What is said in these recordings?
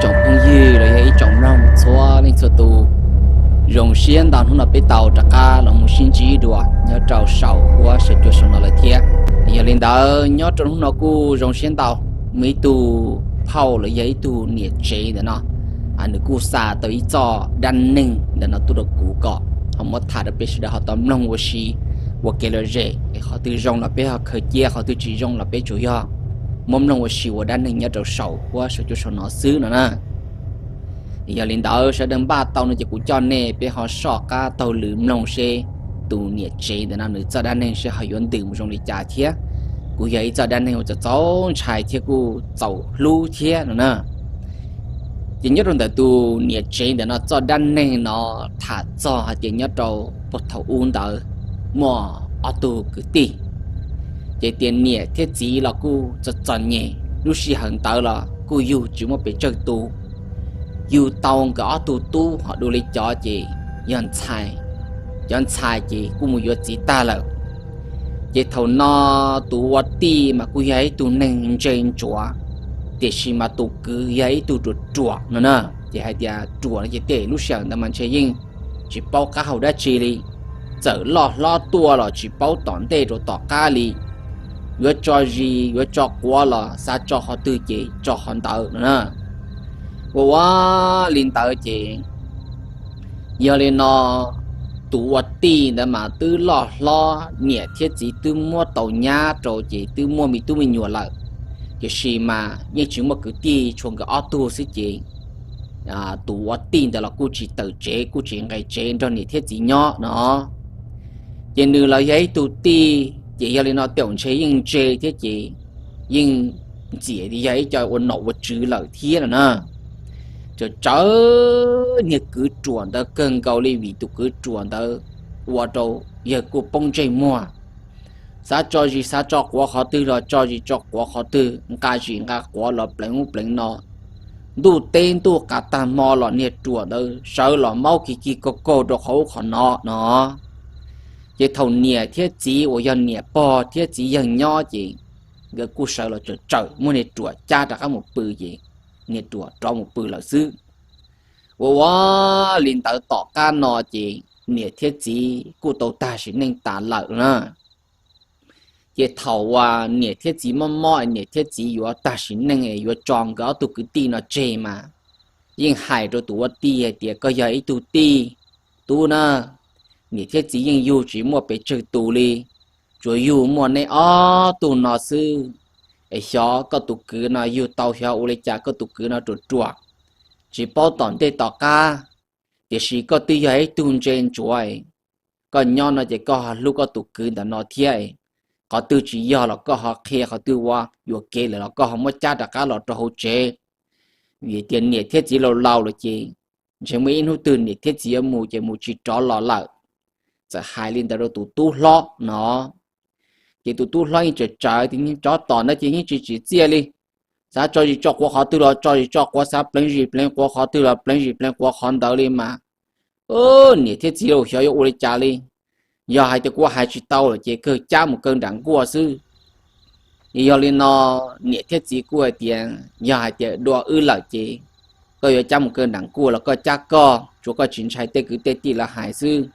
Tsoom phooj ywg los yog ib tsoom mloog txhua leej txhua tus, zoo siab ntau hnub no peb tau rov qab los mus sib ntsib dua nyob rau saum huab saum cua saum no lawm thiab. Yog li ntawd nyob rau hnub no kuj zoo siab ntau, muaj ib tug phauj los yog ib tug niam tsev ntawm no, nws kuj xa tau ib txoj dab neeg ntawm no tuaj rau kuv kom ho muab tham rau peb sawv daws ho tau mloog ua si ua kev lom zem, es qhov twg zoo los peb ho khaws cia, qhov twg tsis zoo los peb tsuas yog muab mloog ua si ua dab neeg nyob rau saum huab saum cua saum no xwb no na. Yog li ntawd sawv daws npaj tau no ces kuv coj nej peb ho soj qab taug lw mloog seb tus niam tsev ntawm no nws txoj dab neeg seb ho yuav ntws mus zoo li cas thiab. Kuj yog ib txoj dab neeg uas txaus txaus ntshai thiab kuj txaus hlub thiab no na. Ces nyob rau ntawm tus niam tsev ntawm no txoj dab neeg no tham txog hais tias nyob rau puag thaum ub ntawd muaj ob tug kwv tij, ces tias niam thiab txiv los kuj txom txom nyem, lub sij hawm ntawd los kuj yug tsis muaj pes tsawg tus, yug tau nkawd ob tug tub ho dua li cov ces yog ntxhais, cov ntxhais ces kuj mus yuav txiv tag lawm. Ces thaum no tus ua tij mas kuj yog ib tug neeg ntse ntsuav, tiam sis mas tus kwv yog ib tug ruam ruam no na. Ces hais tias ruam no ces tej lub sij hawm ntawd mas ntshe yeej tsis paub qab hau dab tsi li, txawm loj hlob tuaj los tsis paub tom ntej rau tom qab li, yuav tso zis yuav tso quav los xav tso qhov twg ces tso qhov ntawd no na. Ua ua li ntawd ces yog li no tus ua tij ntawd mas twb loj hlob, niam thiab txiv twb muab tau nyab rau ces twb muaj me tub me nyuam lawm, tiam sis mas yeej tsis muaj kwv tij, tshuav nkawd ob tug xwb ces tus ua tij ntawd los kuj tsis tawm tsev kuj tsis nqis tsev nrog niam thiab txiv nyob no. Ces nws los yog ib tug tij ces yog li no tej zaum ntshe yeej ntse thiab ces yeej ntxias yog ib co ua nom ua tswv lawm thiab no na. Tsawm tsawv niag kwv ruam ntawd kawg nkaus li vim tus kwv ruam ntawd ua rau yawg kuj poob ntsej muag, xav tso zis xav tso quav qhov twg los tso zis tso quav qhov twg, nqa zis nqa quav los pleev ub pleev no. Ntuj teb ntuj qas tag hmo los niag ruam ntawd sawv los maub kig kig kaug kaug rau qhov ub qhov no no. Ces thaum niam thiab txiv uas yog niam pog thiab txiv yawg nyob ces nkawd kuj sawv los tsawm tsawm muab niag ruam cab rov qab mus pw ces niag ruam rov mus pw lawm xwb. Ua ua li ntawd tom qab no ces niam thiab txiv kuj tau tag sim neej tas lawm na. Ces thaum uas niam thiab txiv mob mob, niam thiab txiv yuav tag sim neej yuav tso nkawd ob tug kwv tij no tseg mas yeej hais rau tus ua tij hais tias koj yog ib tug tij tub na, niam thiab txiv yeej yug tsis muaj pes tsawg tus li, tsuas yug muaj neb ob tug no xwb. Es xyov koj tus kwv no yug tau xyov ua li cas, koj tus kwv no ruam ruam, tsis paub tom ntej tom qab, tiam sis koj twb yog ib tug ntse ntsuav, koj nyob no ces koj ho hlub koj tus kwv ntawm no thiab. Qhov twg tsis yog los koj ho qhia, qhov twg ua yuam kev lawm los koj ho muab cab rov qab los rau hauv tsev. Vim tias niam thiab txiv laus laus lawm ces ntshe muaj ib hnub twg niam thiab txiv yuav mus ces mus tsis rov los lawm. Txawm hais li ntawd rau tus tub hlob no, ces tus tub hlob yeej tsawm tsawv tias tsov tom ntawd ces yeej tsis tsim txiaj li. Xav tso zis tso quav qhov twg los tso zis tso quav, xav pleev zis pleev quav qhov twg los pleev zis pleev quav qhov ntawd li mas, niam thiab txiv laus xyov yuav ua li cas li. Yog hais tias kuv hais tsis tau lawm ces kawg cab mus kaw nram nkuaj xwb. Yog li no niam thiab txiv kuj hais tias yog hais tias dua wb lawm ces koj yuav cab mus kaw nram nkuaj los koj cab koj, tsuav koj tsis ntshai tej kwv tej tij lawv hais xwb.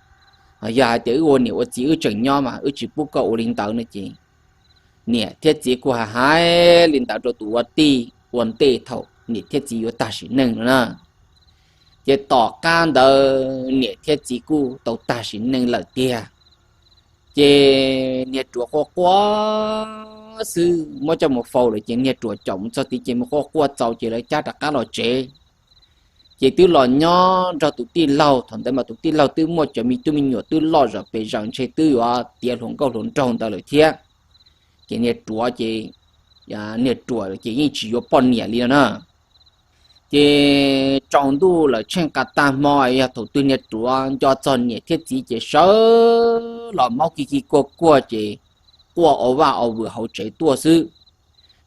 Yog hais tias wb ua niam ua txiv wb tseem nyob mas wb tsis pub koj ua li ntawd no ces niam thiab txiv kuj hais hais li ntawd rau tus ua tij ua ntej thaum niam thiab txiv yuav tag sim neej no na. Ces tom qab ntawd niam thiab txiv kuj tau tag sim neej lawm tiag. Ces niag ruam quaj quaj xwb, muab coj mus faus lawm ces niag ruam caum mus txog tid ces mus quaj quaj txaus ces lawv cab rov qab los tsev. Ces twb los nyob nrog tus tij laug, thaum ntawd mas tus tij laug twb muaj cov me tub me nyuam twb loj zom pes zaws ntshe twb yuav tiav hluas nkauj hluas nraug ntawd lawm thiab. Ces niag ruam ces, niag ruam ces yeej tsis yuav poj niam li no na. Ces tsaus ntuj lawm tsheej qas tag hmo yog thaum twg niag ruam nco txog niam thiab txiv ces sawv los maub kig kig kuag kuag ces quaj ua vaj ua vwm hauv tsev tuaj xwb.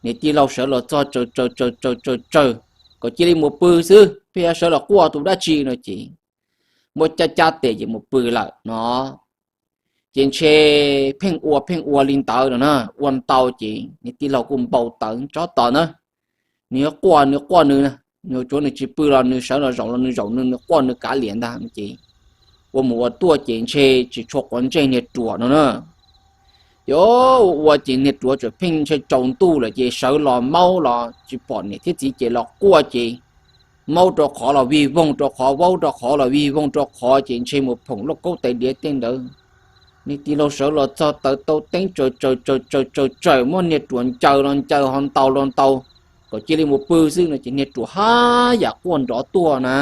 Niag tij laug sawv los txog tsaws tsaws tsaws tsaws tsaws tsaws kom cia li mus pw xwb, pheej yuav sawv los quaj tus dab tsi no ces muab cab cab tes ces mus pw lawm no. Ces ntshe pheej ua pheej ua li ntawd no na, ua ntau ces niag tij laug kuj npau taws tsov tom na, nws yuav quaj nws quaj nws na, Tsuav nws tsis pw los nws sawv los zaum los nws zaum nws, nws quaj nws kav liam ntag no ces ua mus ua tuaj ces ntshe tsis tshua quav ntsej niag ruam no na. Ces ua ua ces niag ruam tseem pheej ntshe tsaus ntuj lawm ces sawv los maub los tsis pom niam thiab txiv ces los quaj ces maub rau qhov los vij voog rau qhov, vaub rau qhov los vij voog rau qhov ces ntshe mus phoom lauj kaub tais diav tej ntawd. Niag tij laug sawv los txog taws tau teeb tsaws tsaws tsaws tsaws tsaws tsaws muab niag ruam ncaws los ncaws ho ntaus los ntaus kom cia li mus pw xwb no ces niag ruam haj yam quaj nrov tuaj na.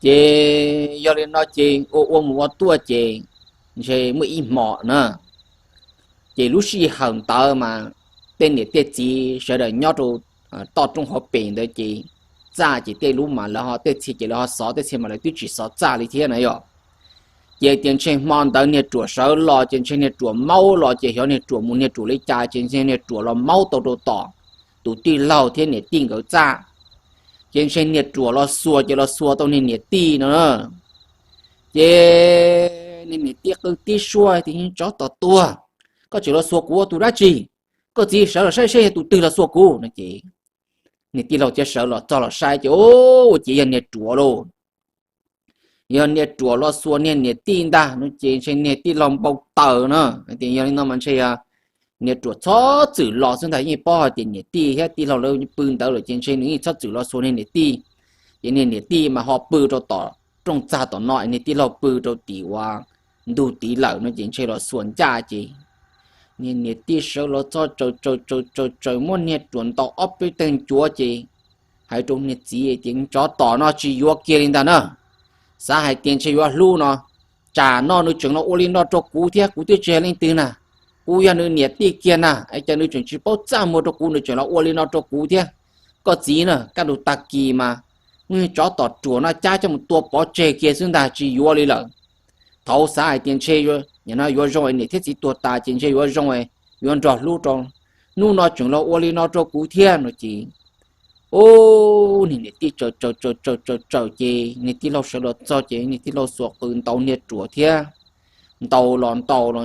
Ces yog li no ces ua ua mus ua tuaj ces ntshe muaj ib hmo na, ces lub sij hawm ntawd mas tej niam tej txiv sawv daws nyob rau toj roob hauv pes ntawd ces txaj ces tej lub mas lawv ho tej txhia ces lawv ho xov, tej txhia mas lawv twb tsis xov txaj li thiab na yom. Ces tias ntshe hmo ntawd niag ruam sawv los ces ntshe niag ruam maub los ces xyov niag ruam mus niag ruam li cas ces ntshe niag ruam los maub tau rau tom tus tij laug thiab niam tij nkawd txaj. Ces ntshe niag ruam los xuas ces los xuas tau niag niam tij no na. Ces niag niam tij qw tib suab tias, Tsov tom tuag, koj tseem los xuas kuv ua tus dab tsi? Koj txiv, sawv los saib seb yog tus twg los xuas kuv no ces niag tij laug thiaj sawv los txog los saib ces ua ciav yog niag ruam lauj. Yog niag ruam los xuas niag niam tij ntag no ces ntshe niag tij laug npau taws na. Tias yog li no mas ntshe yog niag ruam txhob txwm los xwb ntag, yeej paub hais tias niam tij thiab tij laug lawv pw ntawd lawm ces ntshe nws yeej txhob txwm los xuas niag niam tij. Ces niag niam tij mas ho pw rau tom rooj txag tom no, niag tij laug pw rau tim uas ntug tid lawm no ces ntshe los xuas ncaj ces niag niam tij sawv los txog tsaws tsaws tsaws tsaws tsaws muab niag ruam ntaus ob peb teg ncuav ces hais rau niag txiv tias, Tsov tom no tsis yuav kiag li ntag na. Xav hais tias ntshe yuav hlub no, tsam no nws tseem los ua li no rau kuv thiab, kuv twb tsis yog leej twg na, kuv yog nws niam tij kiag na, es cas nws tseem tsis paub txaj muag rau kuv, nws tseem los ua li no rau kuv thiab. Koj txiv na, kaj ntug tag kis mas muab tsov tom ruam no cab coj mus tua pov tseg kiag xwb ntag, tsis yuav li lawm. Thaum xav hais tias ntshe yuav zoo niam thiab txiv tuag tas ces ntshe yuav zoo, yuav nrog hlub rau, hnub no tseem los ua li no rau kuv thiab no ces ub, niag niam tij tsaws tsaws tsaws tsaws tsaws ces niag tij laug sawv los txog ces niag tij laug xuas qws ntaus niag ruam thiab, ntaus los ntaus,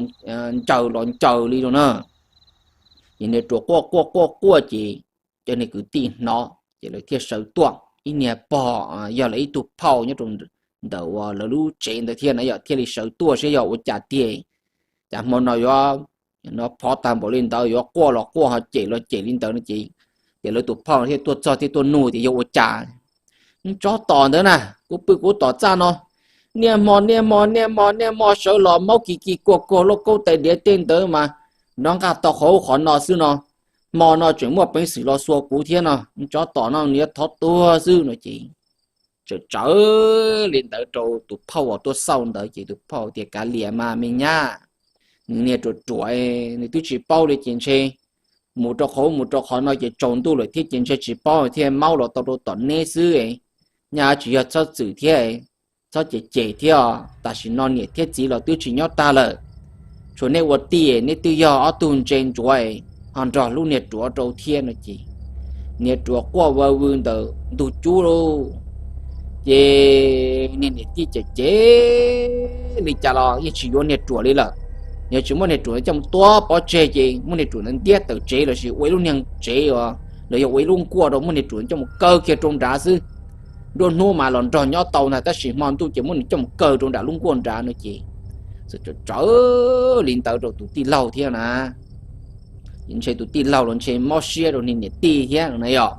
ncaws los ncaws li no na. Ces niag ruam quaj quaj quaj quaj ces cov niag kwv tij hnov ces lawv thiaj sawv tuaj. Ib niag pog yog lawv ib tug phauj nyob rau ntawm uas lawv lub tsev ntawd thiab na yom, thiaj li sawv tuaj saib yog ua cas tiag. Cas hmo no yuav phov tag npaum li ntawd, yuav quaj los quaj ho cem los cem li ntawd no ces, ces lawv tus phauj thiaj tuaj txog thiaj tuaj nug tias yog ua cas. Tsov tom ntawd na, kuv pw kuv tom txaj no, niaj hmo niaj hmo niaj hmo niaj hmo sawv los maub kis kis kuag kuag lauj kaub tais diav tej ntawd mas nrov nqaj tau qhov ub qhov no xwb no, hmo no tseem muaj peev xwm los xuas kuv thiab no, tsov tom no nws yuav thov tuag xwb no ces txawm tsawv li ntawd rau tus phauj uas tuaj xauj ntawd ces tus phauj tias, Kav liam mas me nyab, nws niag ruam ruam, nws twb tsis paub li ces ntshe mus rau qhov ub mus rau qhov no ces tsaus ntuj lawm thiab ces ntshe tsis paub thiaj maub los tau rau tom neb xwb. Nyaj tsis yog txhob txwm thiab, txhob cem cem thiab os, tam sim no niam thiab txiv los twb tsis nyob tag lawm. Tshuav neb ua tij neb twb yog ob tug ntse ntsuav, ho nrog hlub niag ruam rau thiab no ces niag ruam quaj vawv vwg ntawm ntug cub lauj. Ces niag niam tij cem cem li cas los yeej tsis yuav niag ruam li lawm. Yog tsis muab niag ruam coj mus tua pov tseg ces muab niag ruam ntawd ntiab tawm tsev lossis ua ib lub niag tsev os, los yog ua ib lub nkuaj rau muab niag ruam coj mus kaw kiag rau nrad xwb. Nruab hnub mas los nrog nyob tau ntag tab sis hmo ntuj ces muab nws coj mus kaw rau nram lub nkuaj nrad no ces txawm tsawv li ntawd rau tus tij laug thiab na. Ces ntshe tus tij laug los ntshe mob siab rau niag niam tij thiab no na yom.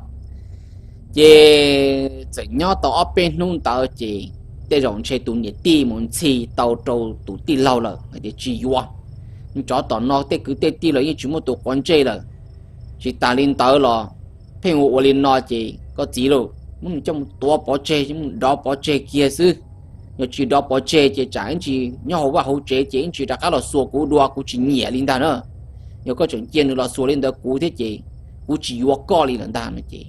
Ces txawm nyob tau ob peb hnub ntawd ces tej zaum ntshe tus niam tij mus ntxhi tau rau tus tij laug lawm hais tias tsis yuav, tsov tom no tej kwv tej tij los yeej tsis muaj tus quav ntsej lawm. Tsis tas li ntawd los pheej ua ua li no ces koj txiv lauj, muab nws coj mus tuav pov tseg, muab nws dov pov tseg kiag xwb. Yog tsis dov pov tseg ces tsam ib ntsis nyob hauv vaj hauv tsev ces ib ntsis rov qab los xuas kuv dua, kuv tsis nyiam li ntag na. Yog koj tseem cia nws los xuas li ntawd kuv thiab ces kuv tsis yuav koj li lawm ntag no ces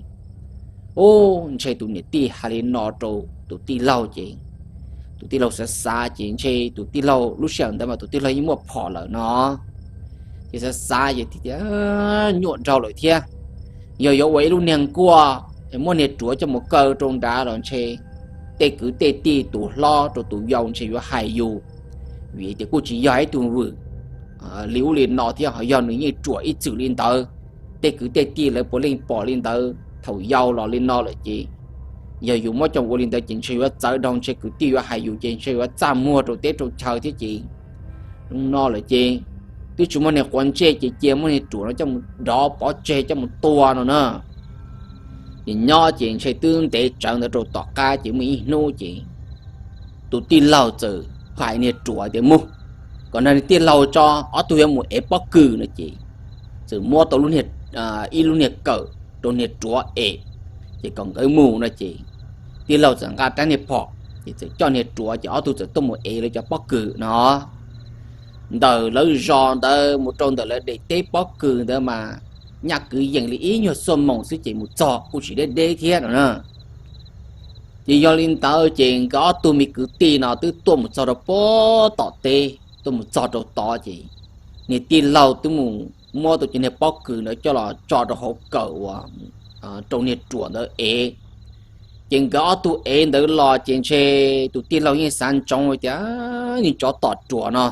ub, ntshe tus niam tij hais li no rau tus tij laug ces tus tij laug xav xav ces ntshe tus tij laug lub sij hawm ntawd mas tus tij laug yeej muaj phom lawm no. Ces xav xav ces tias nyuaj nraug lawm thiab. Yog yuav ua ib lub niag nkuaj muab niag ruam coj mus kaw rau nrad los ntshe tej kwv tej tij tus hlob rau tus yau ntshe yuav hais yus, vim tias kuj tsis yog ib tug vwm li ub li no thiab, ho yog nws yeej ruam ib txwm li ntawd, tej kwv tej tij lawv puav leej pom li ntawd. thaum yau los li no lawm ces yog yus muab coj ua li ntawd ces ntshe yuav txawv dhau, ntshe kwv tij yuav hais yus ces ntshe yuav txaj muag rau teb rau chaw thiab ces. Hnub no lawm ces twb tsis muaj niag quav ntsej ces cia muab niag ruam no coj mus dov pov tseg coj mus tua no na. Ces nyob ces ntshe twb ntev tsawv ntawd rau tom qab ces muaj ib hnub ces tus tij laug txawm hais niag ruam tias mus, kom nrog niag tij laug tso, ob tug yuav mus ev pob kws no ces txawm muab tau ib lub niag kawm rau niag ruam ev, ces kom nkawd mus no ces tij laug txawm nqa rab niag phom ces txawm coj niag ruam ces ob tug txawm tuaj mus ev lawv cov pob kws no. Ntawm lawv zos ntawd mus rau ntawm lawv daim teb pob kws ntawd mas nyaj kwv yees li ib nyuag xuab moos xwb ces mus txog kuj tsis deb deb thiab no na. Ces yog li ntawd ces nkawd ob tug me kwv tij no twb tuaj mus txog rau pem tom teb, tuaj mus txog rau tod ces niag tij laug twb mus muab tau cov niag pob kws ntawd coj los tso rau hauv kawm uas rau niag ruam ntawd ev. Ces nkawd ob tug ev ntawd los ces ntshe tus tij laug yeej xav ntsoov tias niag tsov tom ruam no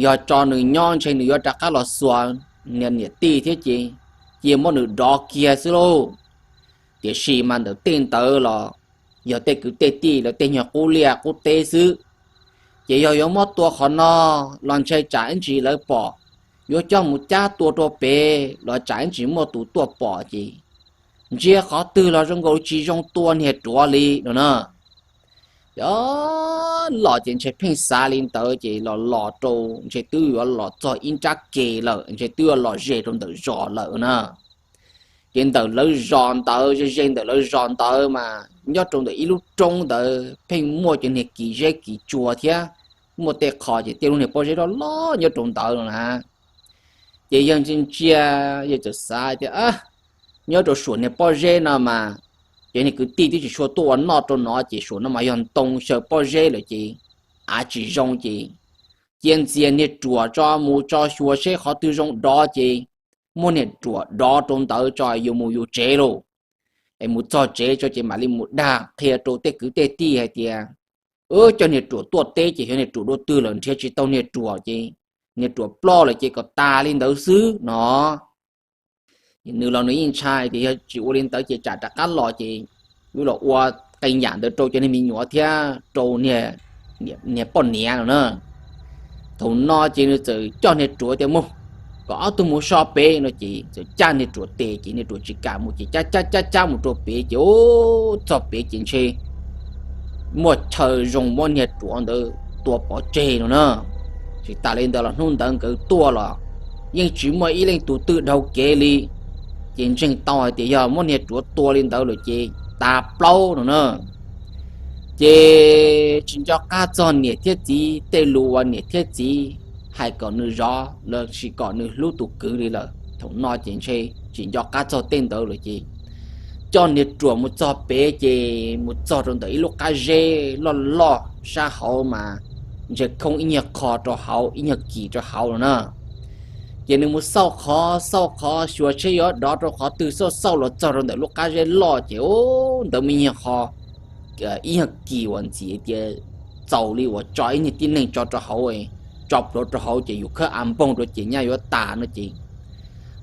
yog tso nws nyob ntshe nws yuav rov qab los xuas niam tij thiab ces cia muab nws dov kiag xwb lauj. Tiam sis mas ntawm tej ntawd los yog tej kwv tej tij lawv tej nyuag qub liaj qub teb xwb, ces yog yuav muab tua qhov no los ntshe tsam ib ntsis lawv pom, yuav coj mus cab tua rau pem los tsam ib ntsis muaj tus tuaj pom ces ntsia qhov twg los zoo nkaus tsis zoo tua niag ruam li no na. Yog los ces ntshe pheej xav li ntawd ces los los rau ntshe twb yuav los txog ib nrab ke lawm, ntshe twb yuav los ze rau ntawm zos lawm na. Ces ntawm lawv zos ntawd, ze ze ntawm lawv zos ntawd mas nyob rau ntawm ib lub roob ntawd pheej muaj cov niag kis zeb kis tsua thiab, muaj tej qho ces tej lub niag pob zeb loj loj nyob rau ntawd no na. Ces yawg ntsia ntsia, yawg txawm xav tias nyob rau suam niag pob zeb no mas cov niag kwv tij twb tsis tshua tuaj ua noj rau no ces suam no mas yog ntoo xyaw pob zeb lawm ces av tsis zoo ces cia ntxias niag ruam tso mus tso xyuas seb qhov twg zoo dov ces muab niag ruam dov rau ntawd tso yus mus yus tsev lauj. Es mus txog tsev tso ces mam li mus dag qhia rau tej kwv tej tij hais tias coj niag ruam tuaj teb ces xyov niag ruam dua twg lawm nrhiav tsis tau niag ruam ces niag ruam ploj lawm ces kom tas li ntawd xwb no. Nws los nws yeej ntshai tias yog tsis ua li ntawd ces tsam rov qab los ces yuav los ua qee yam ntawd rau cov niag me nyuam thiab rau niag poj niam no na. Thaum no ces nws txawm coj niag ruam tias mus, kom ob tug mus so pem no ces txawm cab niag ruam tes ces niag ruam tsis kam mus ces cab cab cab cab mus rau pem ces ub txog pem ces ntshe muaj chaw zoo muab niag ruam ntawd tua pov tseg no na. Tsis tas li ntawd los hnub ntawd nkawd tuaj los yeej tsis muaj ib leej tus twg dhau kev li, ces ntseeg tau hais tias yog muab niag ruam tua li ntawd lawm ces tas plaub no na. Ces tsis nco qab txog niam thiab txiv tej lus uas niam thiab txiv hais kom nws zov lossis kom nws hlub tus kwv li lawm. Thaum no ces ntshe tsis nco qab txog tej ntawd lawm ces coj niag ruam mus txog pem ces mus txog rau ntawm ib lub qab zeb loj loj sab hauv mas ntshe khoob ib nyuag qho rau hauv ib nyuag kis rau hauv no na. Ces nws mus xauj qhov xauj qhov xyuas seb yuav dov rau qhov twg, xauj xauj los txog rau ntawm lub qab zeb loj ces ub ntawd muaj ib nyuag qho, ib nyuag kis uas ntxim tias txaus li uas tso ib nyuag tib neeg tso rau hauv, tso plhuav rau hauv ces yus khawb av npoog rau ces nyaj yuav tas no ces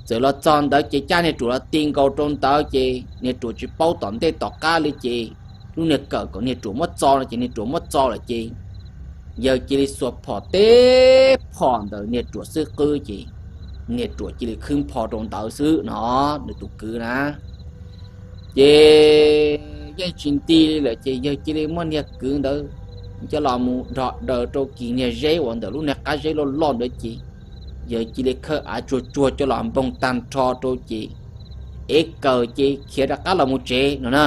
txawm los txog ntawd ces cab niag ruam los ti nkaus rau ntawd ces niag ruam tsis paub tom ntej tom qab li ces lub niag kawm kom niag ruam muab txo no ces niag ruam muab txo lawm ces yawg cia li xuas phom teb phom ntawm niag ruam xub qwb ces niag ruam cia li khwb npho rau ntawd xwb no, nws tus kwv na. Ces yeej tsis nti li lawm ces yawg cia li muab niag kwv ntawd coj los mus dhos daws rau kis niag zeb uas ntawm lub niag qab zeb loj loj ntawd ces yawg cia li khawb av tsuag tsuag coj los npoog tag nrho rau ces ev kawm ces khiav rov qab los mus tsev no na.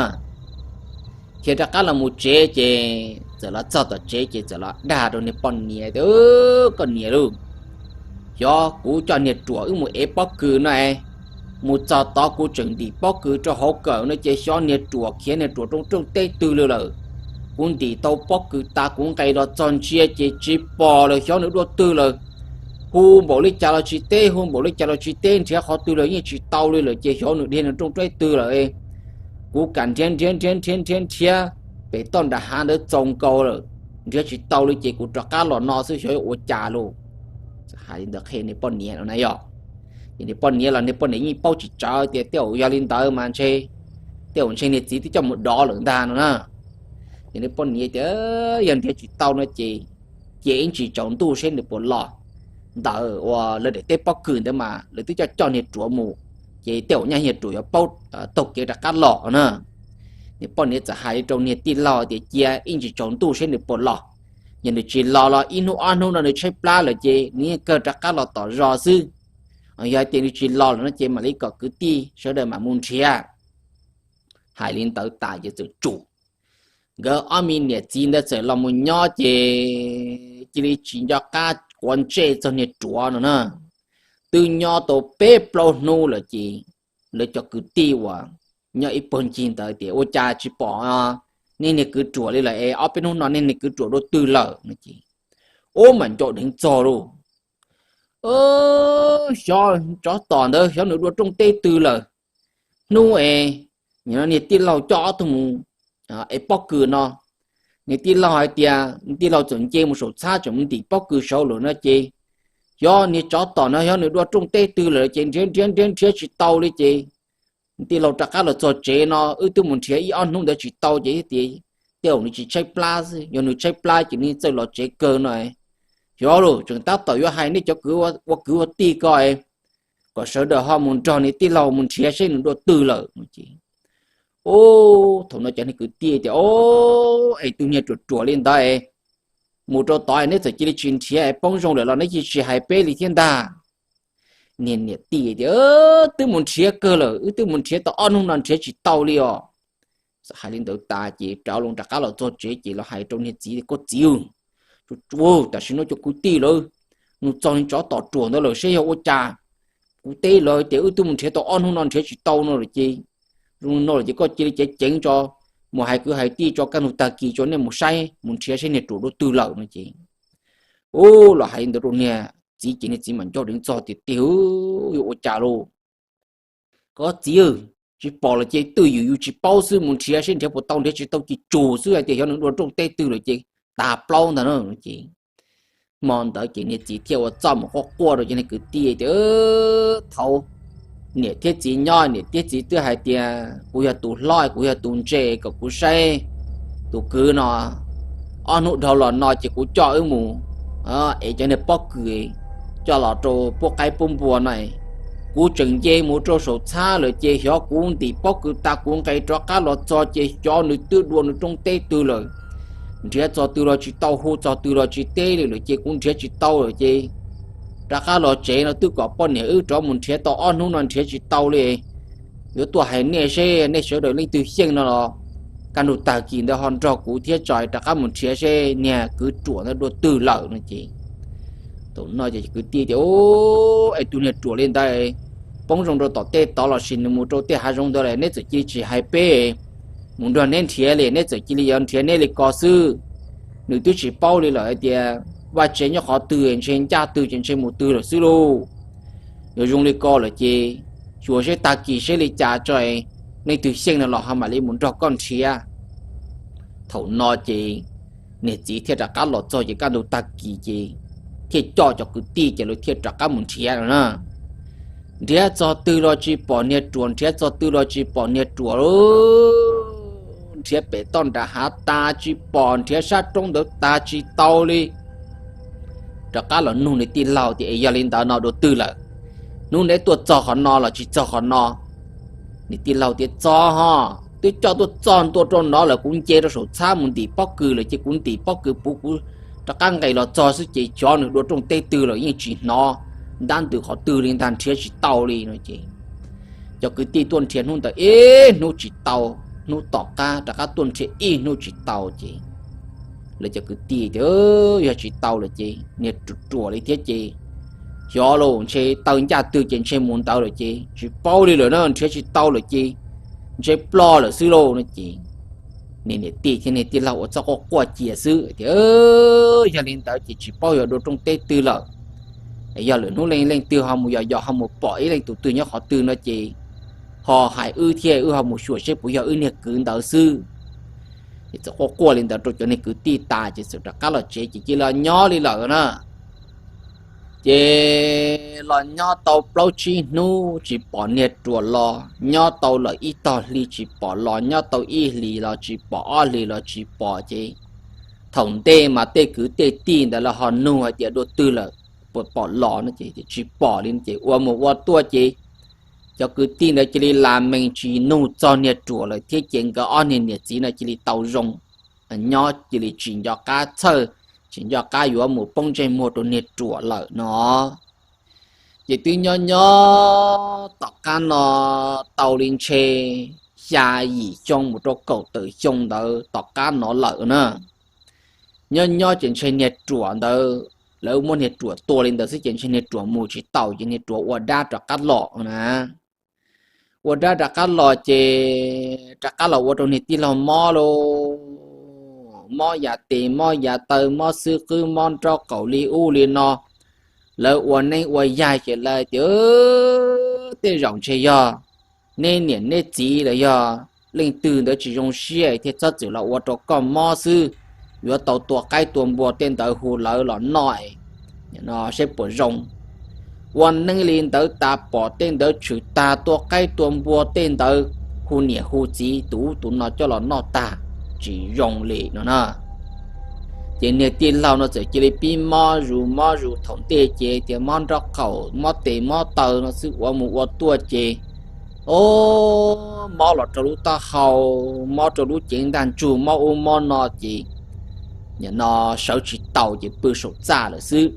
Khiav rov qab los mus tsev ces txawm los txog tom tsev ces txawm los dag rau niag poj niam tias, Koj niam lauj, xyov kuv coj niag ruam wb mus ev pob kws no es mus txog tod kuv tseem ntim pob kws rau hauv kawm no ces xyov niag ruam khiav niag ruam rooj rooj teb twg li lawm. Kuv ntim tau pob kws tas kuv nqes los txog ntsia ces tsis pom lawm, xyov nws dua twg lawm. Hu npaum li cas los tsis teb, hu npaum li cas los tsis teb, nrhiav qhov twg los yeej tsis tau li lawm ces xyov nws dhia nws rooj teb twg lawm. Kuv kam nrhiav nrhiav nrhiav nrhiav nrhiav nrhiav pem toj nram hav ntawd txaus nkaus lawm, nrhiav tsis tau li ces kuv rov qab los no xwb xyov yuav ua cas lauj. Hais li ntawd qhia niag poj niam no na yog. Ces niag poj niam los niag poj niam yeej paub tsis tsawv tias tej zaum yog li ntawd mas ntshe tej zaum ntshe niag txiv twb coj mus dov lawm ntag no na. Ces nws poj niam tias yog nrhiav tsis tau no ces cia ib ntsis tsaus ntuj seb nws puas los ntawm uas lawv daim teb pob kws ntawd mas lawv twb coj coj niag ruam mus, ces tej zaum nyaj niag ruam yuav paub taug kev rov qab los na. Nws poj niam txawm hais li rau niag tij laug tias cia ib ntsis tsaus ntuj seb nws puas los. Yog nws tsis los los ib hnub ob hnub no nws tshaib plab lawm ces nws yeej kawg rov qab los tom zos xwb. Yog hais tias nws tsis los lawm no ces mam li kom kwv tij sawv daws mam mus nrhiav. Hais li ntawd tas ces txawm tsum. Nkawd ob me niam txiv ntawd txawm los mus nyob ces cia li tsis nco qab quav ntsej txog niag ruam no na. Twb nyob tau peb plaub hnub lawm ces lawv cov kwv tij uas nyob ib puag ncig ntawd tias ua cas tsis pom nej niag kwv ruam li lawm es ob peb hnub no nej niag kwv ruam dua twg lawm no ces, ub, mas nco dheev txog lauj. Xyov tsov tom ntawd xyov nws dua rooj teb twg lawm. Hnub es niag tij laug coj ob tug mus ev pob kws no, niag tij laug hais tias niag tij laug txawm nce mus saum txhab tseem mus ntim pob kws saud lawm no ces, xyov niag tsov tom no xyov nws dua rooj teb twg lawm ces nrhiav nrhiav nrhiav nrhiav tsis tau li ces tij laug rov qab los txog tsev no wb twb mus nrhiav ib ob hnub ntawd tsis tau ces thiaj tias tej zaum nws tsis tshaib plab xwb, yog nws tshaib plab ces nws txawj los tsev kawg no. Xyov lauj, tseem tab tom yuav hais nej cov kwv ua kwv ua tij ko kom sawv daws ho mus nrog niag tij laug mus nrhiav seb nws dua twg lawm no ces, ub, thaum no cov niag kwv tij tias, o, es tus niag ruam ruam li ntawd es mus rau tod neb txawm cia li tsis nrhiav es poob zoo lawm los neb cia li tsis hais peb li thiab ntag. Niag niam tij tias, twb mus nrhiav kawg lawm, wb twb mus nrhiav tau ob hnub no nrhiav tsis tau li os. Txawm hais li ntawd tas ces rov loo rov qab los txog tsev ces los hais rau niag txiv tias, koj txiv, tam sim no cov kwv tij lawv mus txog niag tsov tom ruam ntawd lawm seb yog ua cas. Kuv teb lawv tias wb twb mus nrhiav tau ob hnub no nrhiav tsis tau no lawm ces, zoo no lawm ces koj cia li ceev ceev tso, mus hais kwv hais tij tso kaj ntug tag kis tso nej mus saib mus nrhiav seb niag ruam dua twg lawm no ces, ub, los hais li ntawd rau niag txiv ces niag txiv mas nco dheev txog tias, tiag, yuav ua cas lauj. Koj txiv, tsis pom lawm ces twj ywm yus tsis paub xwb, mus nrhiav seb nrhiav puas tau, nrhiav tsis tau ces tsum xwb, hais tias xyov nws dua rooj teb twg lawm ces tas plaub ntag na ces. Hmo ntawd ces niag txiv thiaj ua txuj mus quaj quaj rau cov niag kwv tij tias, thaum niam thiab txiv nyob, niam thiab txiv twb hais tias kuv yog tus hlob, kuv yog tus ntse, kom kuv saib tus kwv no ob hnub dhau los no ces kuv coj wb mus ev cov niag pob kws coj los rau pub qaib pub npua no. Kuv tseem nce mus rau saum txhab lawm ces xyov kuv ntim pob kws tas kuv nqes rov qab los txog ces xyov nws twb dua nws rooj teb twg lawm. Nrhiav txog twg los tsis tau, hu txog twg los tsis teb li lawm ces kuv nrhiav tsis tau lawm ces rov qab los tsev no twb kom poj niam wb rov mus nrhiav tau ob hnub no nrhiav tsis tau li. Yuav tuaj hais nej seb nej sawv daws leej twg xyeej no los kaj ntug tag kis ntawd ho nrog kuv thiab tso rov qab mus nrhiav seb niag kwv ruam ntawd dua twg lawm no ces. Thaum no ces kwv tij tias, es tus niag ruam li ntawd poob zoo rau tom tej tod los sis nws mus rau tej hav zoov ntawd lawm neb txawm cia li tsis hais peb mus nrog neb nrhiav li, neb txawm cia li yuav nrhiav neb li ko xwb. Nws twb tsis paub li lawm hais tias vaj tsev nyob qhov twg, ntshe ncaj twg ces ntshe mus twg lawm xwb lauj. Yuav zoo li ko lawm ces xyuas seb tag kis seb li cas tso, leej twg xyeej no los ho mam li mus nrog koj nrhiav. Thaum no ces niag txiv thiaj rov qab los txog ces kaj ntug tag kis ces thiaj coj cov kwv tij ces lawv thiaj rov qab mus nrhiav no na. Nrhiav txog twg los tsis pom niag ruam, nrhiav txog twg los tsis pom niag ruam. Nrhiav pem toj nram hav tas tsis pom, nrhiav sab roob ntawd tas tsis tau li. Rov qab los nug nws tij laug tias, es yog li ntawd no dua twg lawm? Hnub neb tuaj txog qhov no los tsis txog qhov no? Nws tij laug tias, txog ho, twb coj tuaj txog ntua rau no lawm, kuv nce rau saum txhab mus ntim pob kws lawm ces kuv ntim pob kws puv kuv rov qab nqes los txog xwb ces xyov nws dua rooj teb twg lawm yeej tsis hnov ntab ntws qhov twg li ntag, nrhiav tsis tau li no ces cov kwv tij tuaj nrhiav hnub ntawd ib hnub tsis tau, hnub tom qab rov qab tuaj nrhiav ib hnub tsis tau ces lawv cov kwv tij tias, yog tsis tau lawm ces niag ruam ruam li thiab ces xyov los ntshe taw ncaj twg ces ntshe mus ntawd lawm ces tsis paub li lawm na, nrhiav tsis tau lawm ces ntshe ploj lawm xwb lauj no ces niag niam tij thiab niag tij laug ua txuj quaj quaj cia xwb tias, yog li ntawd ces tsis paub yog dua rooj teb twg lawm. Yog lwm hnub leej leej twg ho mus yos yos ho mus pom ib leej tus twg nyob qhov twg no ces ho hais wb thiab wb ho mus xyuas seb puas yog wb niag kwv ntawd xwb. Ces txawm quaj quaj li ntawd rau cov niag kwv tij tas ces txawm rov qab los tsev ces cia li nyob li lawm na. Ces los nyob tau plaub tsib hnub tsis pom niag ruam los, nyob tau lawm ib tog hli tsis pom los, nyob tau ib hlis los tsis pom, ob hlis los tsis pom ces thaum ntej mas tej kwv tej tij ntawd lawv ho nug hais tias dua twg lawm, puas pom los no ces tsis pom li no ces ua mus ua tuaj ces cov kwv tij ntawd cia li las mees tsis nug txog niag ruam lawm thiab ces nkawd ob niag niam txiv no cia li tau zoo, nyob cia li tsis nco qab txhawj, tsis nco qab yuav mus poob ntsej muag rau niag ruam lawm no. Ces twb nyob nyob tom qab no tau li ntshe xya yim xyoo mus rau kaum tawm xyoo ntawd tom qab no lawm na. Nyob nyob ces ntshe niag ruam ntawd, lawv muab niag ruam tua li ntawd xwb ces ntshe niag ruam mus tsis taus ces niag ruam ua dab rov qab los na. Ua dab rov qab los ces rov qab los ua rau niag tij laug mob lauj, mob yav tes mob yav taw mob xwb qwb mob nraub qaum li ub li no. Lawv ua neeb ua yaig ces lawv tias tej zaum ntshe yog neb niam neb txiv los yog leej twg ntawd tsis zoo siab thiaj txhob txwm los ua rau koj mob xwb, yuav tau tua qaib tua npua tej ntawd hu lawv los noj saib puas zoo. Ua neeb li ntawd tas pom tej ntawd tshwm tag, tua qaib tua npua tej ntawd hu niam hu txiv tus ub tus no coj los noj tag, tsis zoo li no na. Ces niag tij laug no txawm cia li pib mob zus mob zus, thaum ntej ces tias mob nraub qaum mob tes mob taw no xwb, ua mus ua tuaj ces o, mob los rau lub taub hau, mob rau lub cev ntaj ntsug, mob ub mob no ces nim no sawv tsis tau ces pw saum txaj lawm xwb.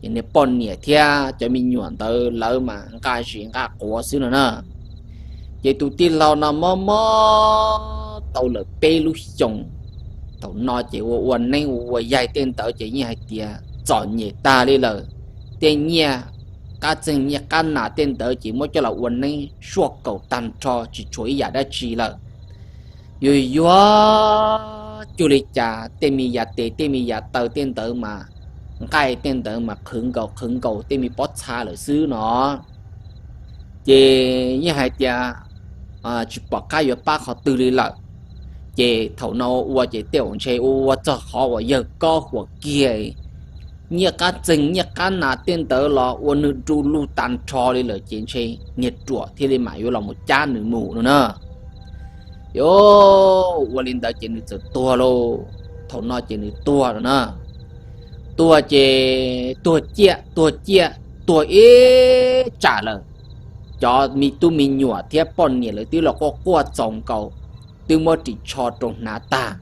Ces niag poj niam thiab cov me nyuam ntawd lawv mas nqa zis nqa quav xwb no na. Ces tus tij laug no mob mob tau lawm peb lub xyoos. Thaum no ces ua ua neeb ua ua yaig tej ntawd ces yeej hais tias txom nyem tag li lawm. Tej nyiaj qab txeeg nyiaj qab nas tej ntawd ces muab coj los ua neeb suaj kaum tag nrho tsis tshuav ib yam dab tsi lawm. Yuag yuag cuag li cas tej me yav tes tej me yav taw tej ntawd mas, nqaij tej ntawd mas qhwv nkaus qhwv nkaus tej me pob txha lawm xwb no. Ces yeej hais tias tsis pom qab yuav pab qhov twg li lawm. Ces thaum no ua ces tej zaum ntshe ua ua txog qhov uas yawg kob huam kiag, nyiaj qab txeeg nyiaj qab nas tej ntawd los ua nws du lug tag nrho li lawm ces ntshe niag ruam thiaj li mam yuav los mus cab nws mus no na. Ces ua li ntawd ces nws txawm tuag lauj. Thaum no ces nws tuag lawm na. Tuag ces tuag ciaj tuag ciaj, tuag ib tsam lawm. Cov me tub me nyuam thiab poj niam lawv twb los quaj quaj txaus nkaus, twb muab ris tsho rau hnav tag,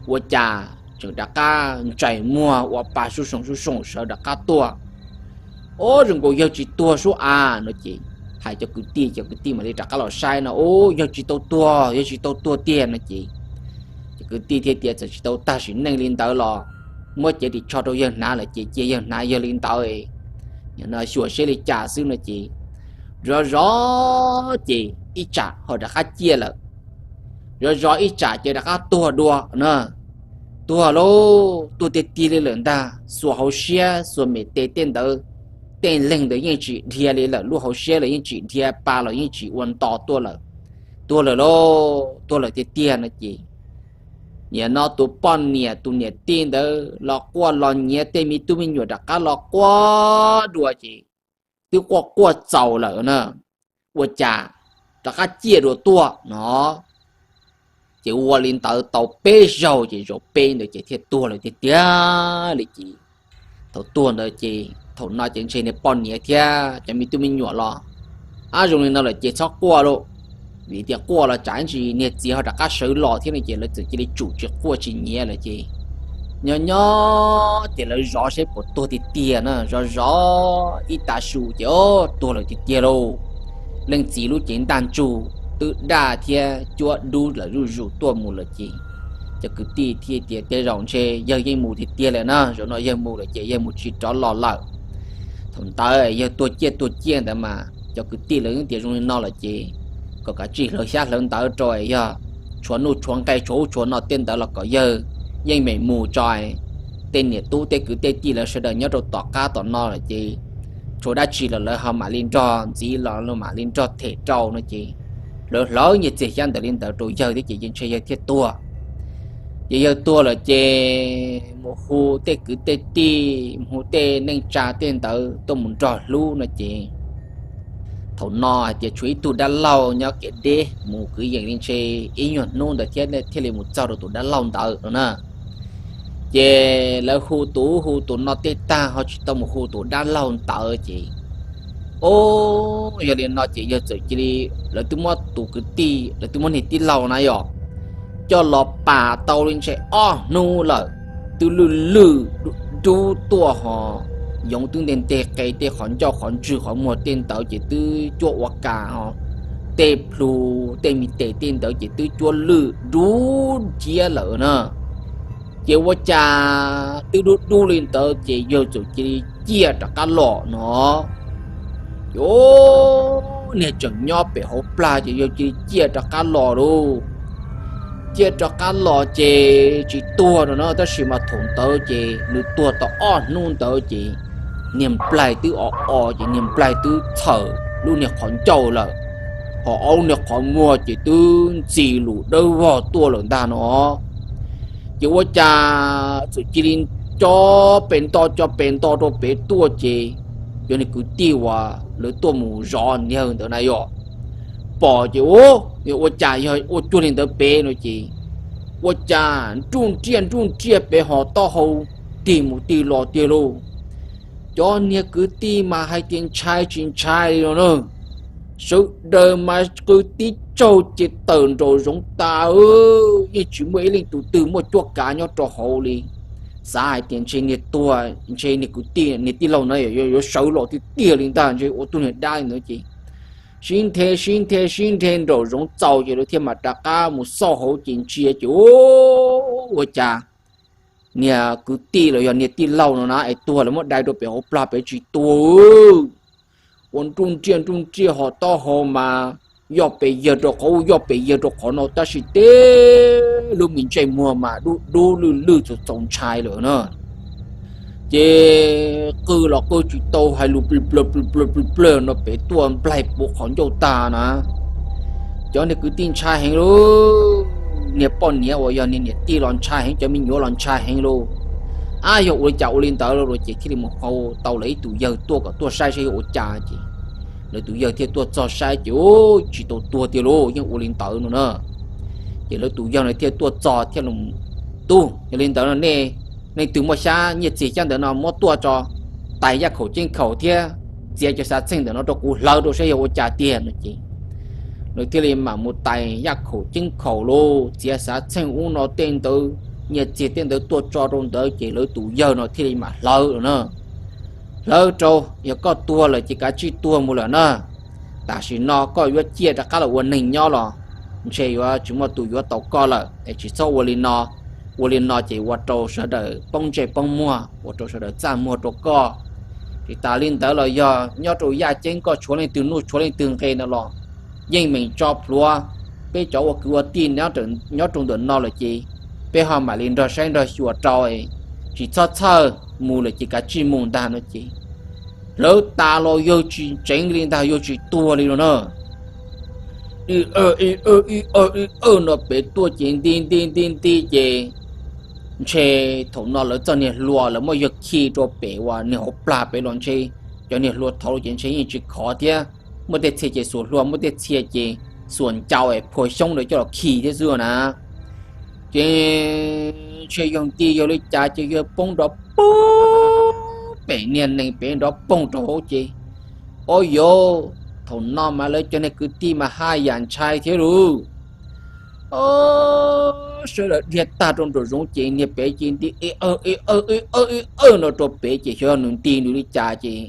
ua cas tseem rov qab ntsais muag ua pa sub soom sub soom sawv rov qab tuaj. Ub, zoo nkaus yawg tsis tuag sub av no ces hais cov kwv tij, cov kwv tij mam li rov qab los saib no, ub, yawg tsis tau tuag, yawg tsis tau tuag tiag no ces cov kwv tij thiaj tias txawm tsis tau tag sim neej li ntawd los muab cev ris tsho rau yawg hnav lawm ces cia yawg hnav yawg li ntawd, xyuam seb li cas xwb no ces zov zov ces ib tsam ho rov qab ciaj lawm. Zov zov ib tsam ces rov qab tuag dua na. Tuag lauj, tuag tiag tiag li lawm ntag, xuas hauv siab xuas mem tes tej ntawd, tej leeg ntawd yeej tsis dhia li lawm, lub hauv siab los yeej tsis dhia, pa los yeej tsis ua nto tuaj lawm. Tuag lawm lauj, tuag lawm tiag tiag no ces nim no tus poj niam tus niam tij ntawd los quaj los nyiav, tej me tub me nyuam rov qab los quaj dua ces twb quaj quaj txaus lawm na, ua cas rov qab ciaj dua tuaj no. Ces ua li ntawd tau peb zaug ces zaum peb ntawd ces thiaj tuag lawm tiag tiag li ces. Thaum tuag ntawd ces thaum no ces ntshe niag poj niam thiab cov me tub me nyuam los, ab, zoo li no lawm ces txhob quaj lauj, vim tias quaj los tsam ib ntsis niag txiv ho rov qab sawv los thiab no ces lawv txawm cia li tsum tsis quaj tsis nyiav lawm ces nyob nyob ces lawv zov seb puas tuag tiag tiag na, zov zov ib tav su ces o, tuag lawm tiag tiag lauj. Leej txiv lub cev ntaj ntsug twb daj thiab cuab dub lawm zuj zus tuaj mus lawm ces cov kwv tij thiaj tias tej zaum ntshe yawg yeej mus tiag tiag lawm na, zaum no yawg mus lawm ces yawg mus tsis rov los lawm. Thaum ntawd yawg tuag ciaj tuag ciaj ntawd mas cov kwv tij lawv yeej tias zoo li no lawm ces kom kav tsij hlawv xyab hlawv ntawv rau, yog tshuav nuj tshuav nqe tshuav ub tshuav no tej ntawd los kom yawg yeej meem mus tso, tej niam tub tej kwv tej tij lawv sawv daws nyob rau tom qab tom no lawm ces tshuav dab tsi los lawv ho mam li nrog ntxiv los mam li nrog them rau no ces hlawv hlawv nyiaj txiag xyab ntawv li ntawd rau yawg thiab ces yeej ntshe yawg thiaj tuag. Ces yawg tuag lawm ces mus hu tej kwv tej tij, mus hu tej neej tsa tej ntawd tuaj mus nrog hlub no ces thaum no hais tias tshuav ib tug dab laug nyob kev deb mus kwv yees li ntshe ib nyuag hnub ntawd thiab thiaj li mus txog rau tus dab laug ntawd no na. Ces lawv hu tus ub hu tus no tej tag ho tsis tau mus hu tus dab laug ntawd ces, o, yog li no ces yawg txawm cia li, lawv twb muab tus kwv tij, lawv twb muab niag tij laug na yog coj los pas tau li ntshe ob hnub lawm, twb lwj lwj dub tuaj ho yoov twb nteg nteg qe tej qhov ncauj qhov ntswg qhov muag tej ntawd ces twb cuab ua kas ho tej plhu tej me tes tej ntawd ces twb cuab lwj dub nciab lawm na. Ces ua cas twb dub dub li ntawd ces yawg txawm cia li ciaj rov qab los no. Ces niag tseem nyob pem hauv plag ces yawg cia li ciaj rov qab los lauj. Ciaj rov qab los ces tsis tuag no na, tab sis mas thaum ntawd ces nws tuag tau ob hnub ntawd ces niag nplaig twb o o ces niag nplaig twb txhawm lub niag qhov ncauj lawm, ho ob lub niag qhov muag ces twb ntxi lus dawb vog tuaj lawm ntag no. Ces ua cas txawm cia li co pes nto co pes nto rau pem tuaj ces yog niag kwv tij uas lawv tuaj mus zov niag ntawd na yog pom ces, ua cas yog ua cuag li ntawd pem no ces ua cas nruj nriaj nruj nriaj pem ho taub hau tig mus tig los tiag lauj. Cov niag kwv tij mas hais tias ntshai tsis ntshai li no na. Sawv daws mas qw tib tsaug ces tawm nraum zoov tas, yeej tsis muaj ib leej tus twg muaj cuab kav nyob rau hauv li. Xav hais tias ntshe niag tuag ntshe niag kwv tij niag tij laug na yuav sawv los tiag tiag li ntag, ntshe ua tug niag dab li ntawd ces sib nthe sib nthe sib nthe nraum zoov txaus ces lawv thiaj mam rov qab mus xauj hauv ces ntsia ces, ua cas niag kwv tij los yog niag tij laug no na es tuag lawv muab dai rau pem hauv plag pem tsis tuag, ua nruj nriaj nruj nriaj ho taub hau mas yoj pes yawg rau qhov ub yoj pes yawg rau qhov no tab sis tej lub me ntsej muag mas dub dub lwj lwj txaus txaus ntshai lawm na. Ces qw los qw tsis tau hais lus pl pl pl pl pl no pem tuaj nplaig puv qhov ncauj tag na. Cov niag kwv tij ntshai heev lauj, niag poj niam uas yog niag niam tij los ntshai heev, cov me nyuam los ntshai heev lauj. Ab yog ua li cas ua li ntawd los ces thiaj li mus hau tau lawv ib tus yawg tuaj kom tuaj saib saib yog ua cas ces lawv tus yawg thiaj tuaj txog saib ces tsis tau tuag tiag lauj, yeej ua li ntawd no na. Ces lawv tus yawg no thiaj tuaj txog thiaj li, tub, yog li ntawd no nej leej twg muaj xyab nyiaj txiag xyab ntawd no muab tuaj tso, tais yaj khaum ceeb khaum thiab txiav cov xav txheej ntawm no rau kuv hlawv rau saib yog ua cas tiag no ces lawv thiaj li mam mus tais yaj khaum ceeb khaum lauj, txiav xav txheej ub no tej ntawd, nyiaj txiag tej ntawd tuaj tso rau ntawd ces lawv tus yawg no thiaj li mam hlawv lawm na. Hlawv rau, yog koj tuag lawm ces kav tsij tuag mus lawm na. Tam sim no koj yuav ciaj rov qab los ua neeg nyob los ntshe yuav tsis muaj tus yuav tau koj lawm es tsis txhob ua li no. Ua li no ces ua rau sawv daws poob ntsej poob muag, ua rau sawv daws txaj muag rau koj. Tsis tas li ntawd los yog nyob rau yaj ceeb koj tshuav leej twg nuj tshuav leej twg nqe no los yeej meem tso plhuav. Peb cov ua kwv ua tij nyob rau ntawm no lawm ces peb ho mam li nrog saib nrog xyuas rau, tsis txhob txhawj, mus lawm ces kav tsij mus ntag no ces hlawv tas los yawg tsis tseev li ntag, yawg tsis tuag li no na. Ib awj ib awj ib awj ib awj no pem tuaj ces nti nti nti nti ces ntshe thaum no lawv txoj niag hlua lawv muab yawg khi rau pem uas niag hauv plag pem los ntshe cov niag hlua thaud ces ntshe yeej tsis khov thiab, muaj tej txhia ces xuas hlua, muaj tej txhia ces xuas ncau es phua xyoob ntawd coj los khi thiab xwb na. Ces ntshe yog nti yog li cas ces yawg poob nrov poog, pem niag nees pem nrov poog rau hauv ces, o yauv, thaum no mas lawv cov niag kwv tij mas haj yam ntshai thiab lauj. Sawv daws dhia tag rau nraum zoov ces niag pem ces nti ib awj ib awj ib awj ib awj no rau pem ces xyov yog nws nti nws li cas ces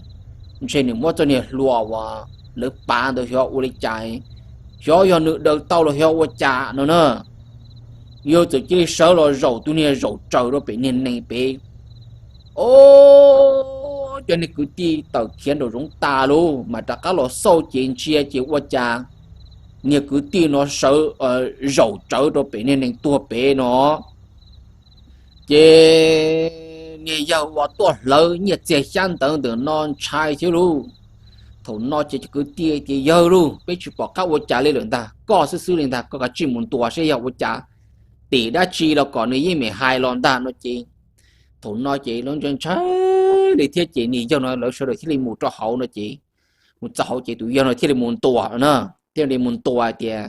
ntshe nws muab txoj niag hlua uas lawv pav ntawd xyov ua li cas, xyov yog nws daws tau los xyov ua cas no na. Yawg txawm cia li sawv los zaum tus niag zaum tsaws rau pem niag nees pem. O, cov niag kwv tij tawm khiav nraum zoov tas lauj, mas rov qab los xauj ces ntsia ces ua cas niag kwv tij no sawv zaum tsawv rau pem niag nees tuag pem no. Ces niag yawg uas tuaj hlawv nyiaj txiag xyab ntawd ntawm no ntshai thiab lauj. Thaum no ces cov kwv tij tias, yawg lauj, peb tsis pom qab ua cas li lawm ntag, koj xwb xwb li ntag, koj kav tsij mus ntuas saib yog ua cas. tim dab tsi los kom nws yeej meem hais los ntag no ces, thaum no ces lawv ntshai ntshai li thiab ces niag yawg no lawv sawv daws thiaj li mus rau hauv no ces, mus txog hauv ces tus yawg no thiaj li mus ntuas na, thiaj li mus ntuas tias,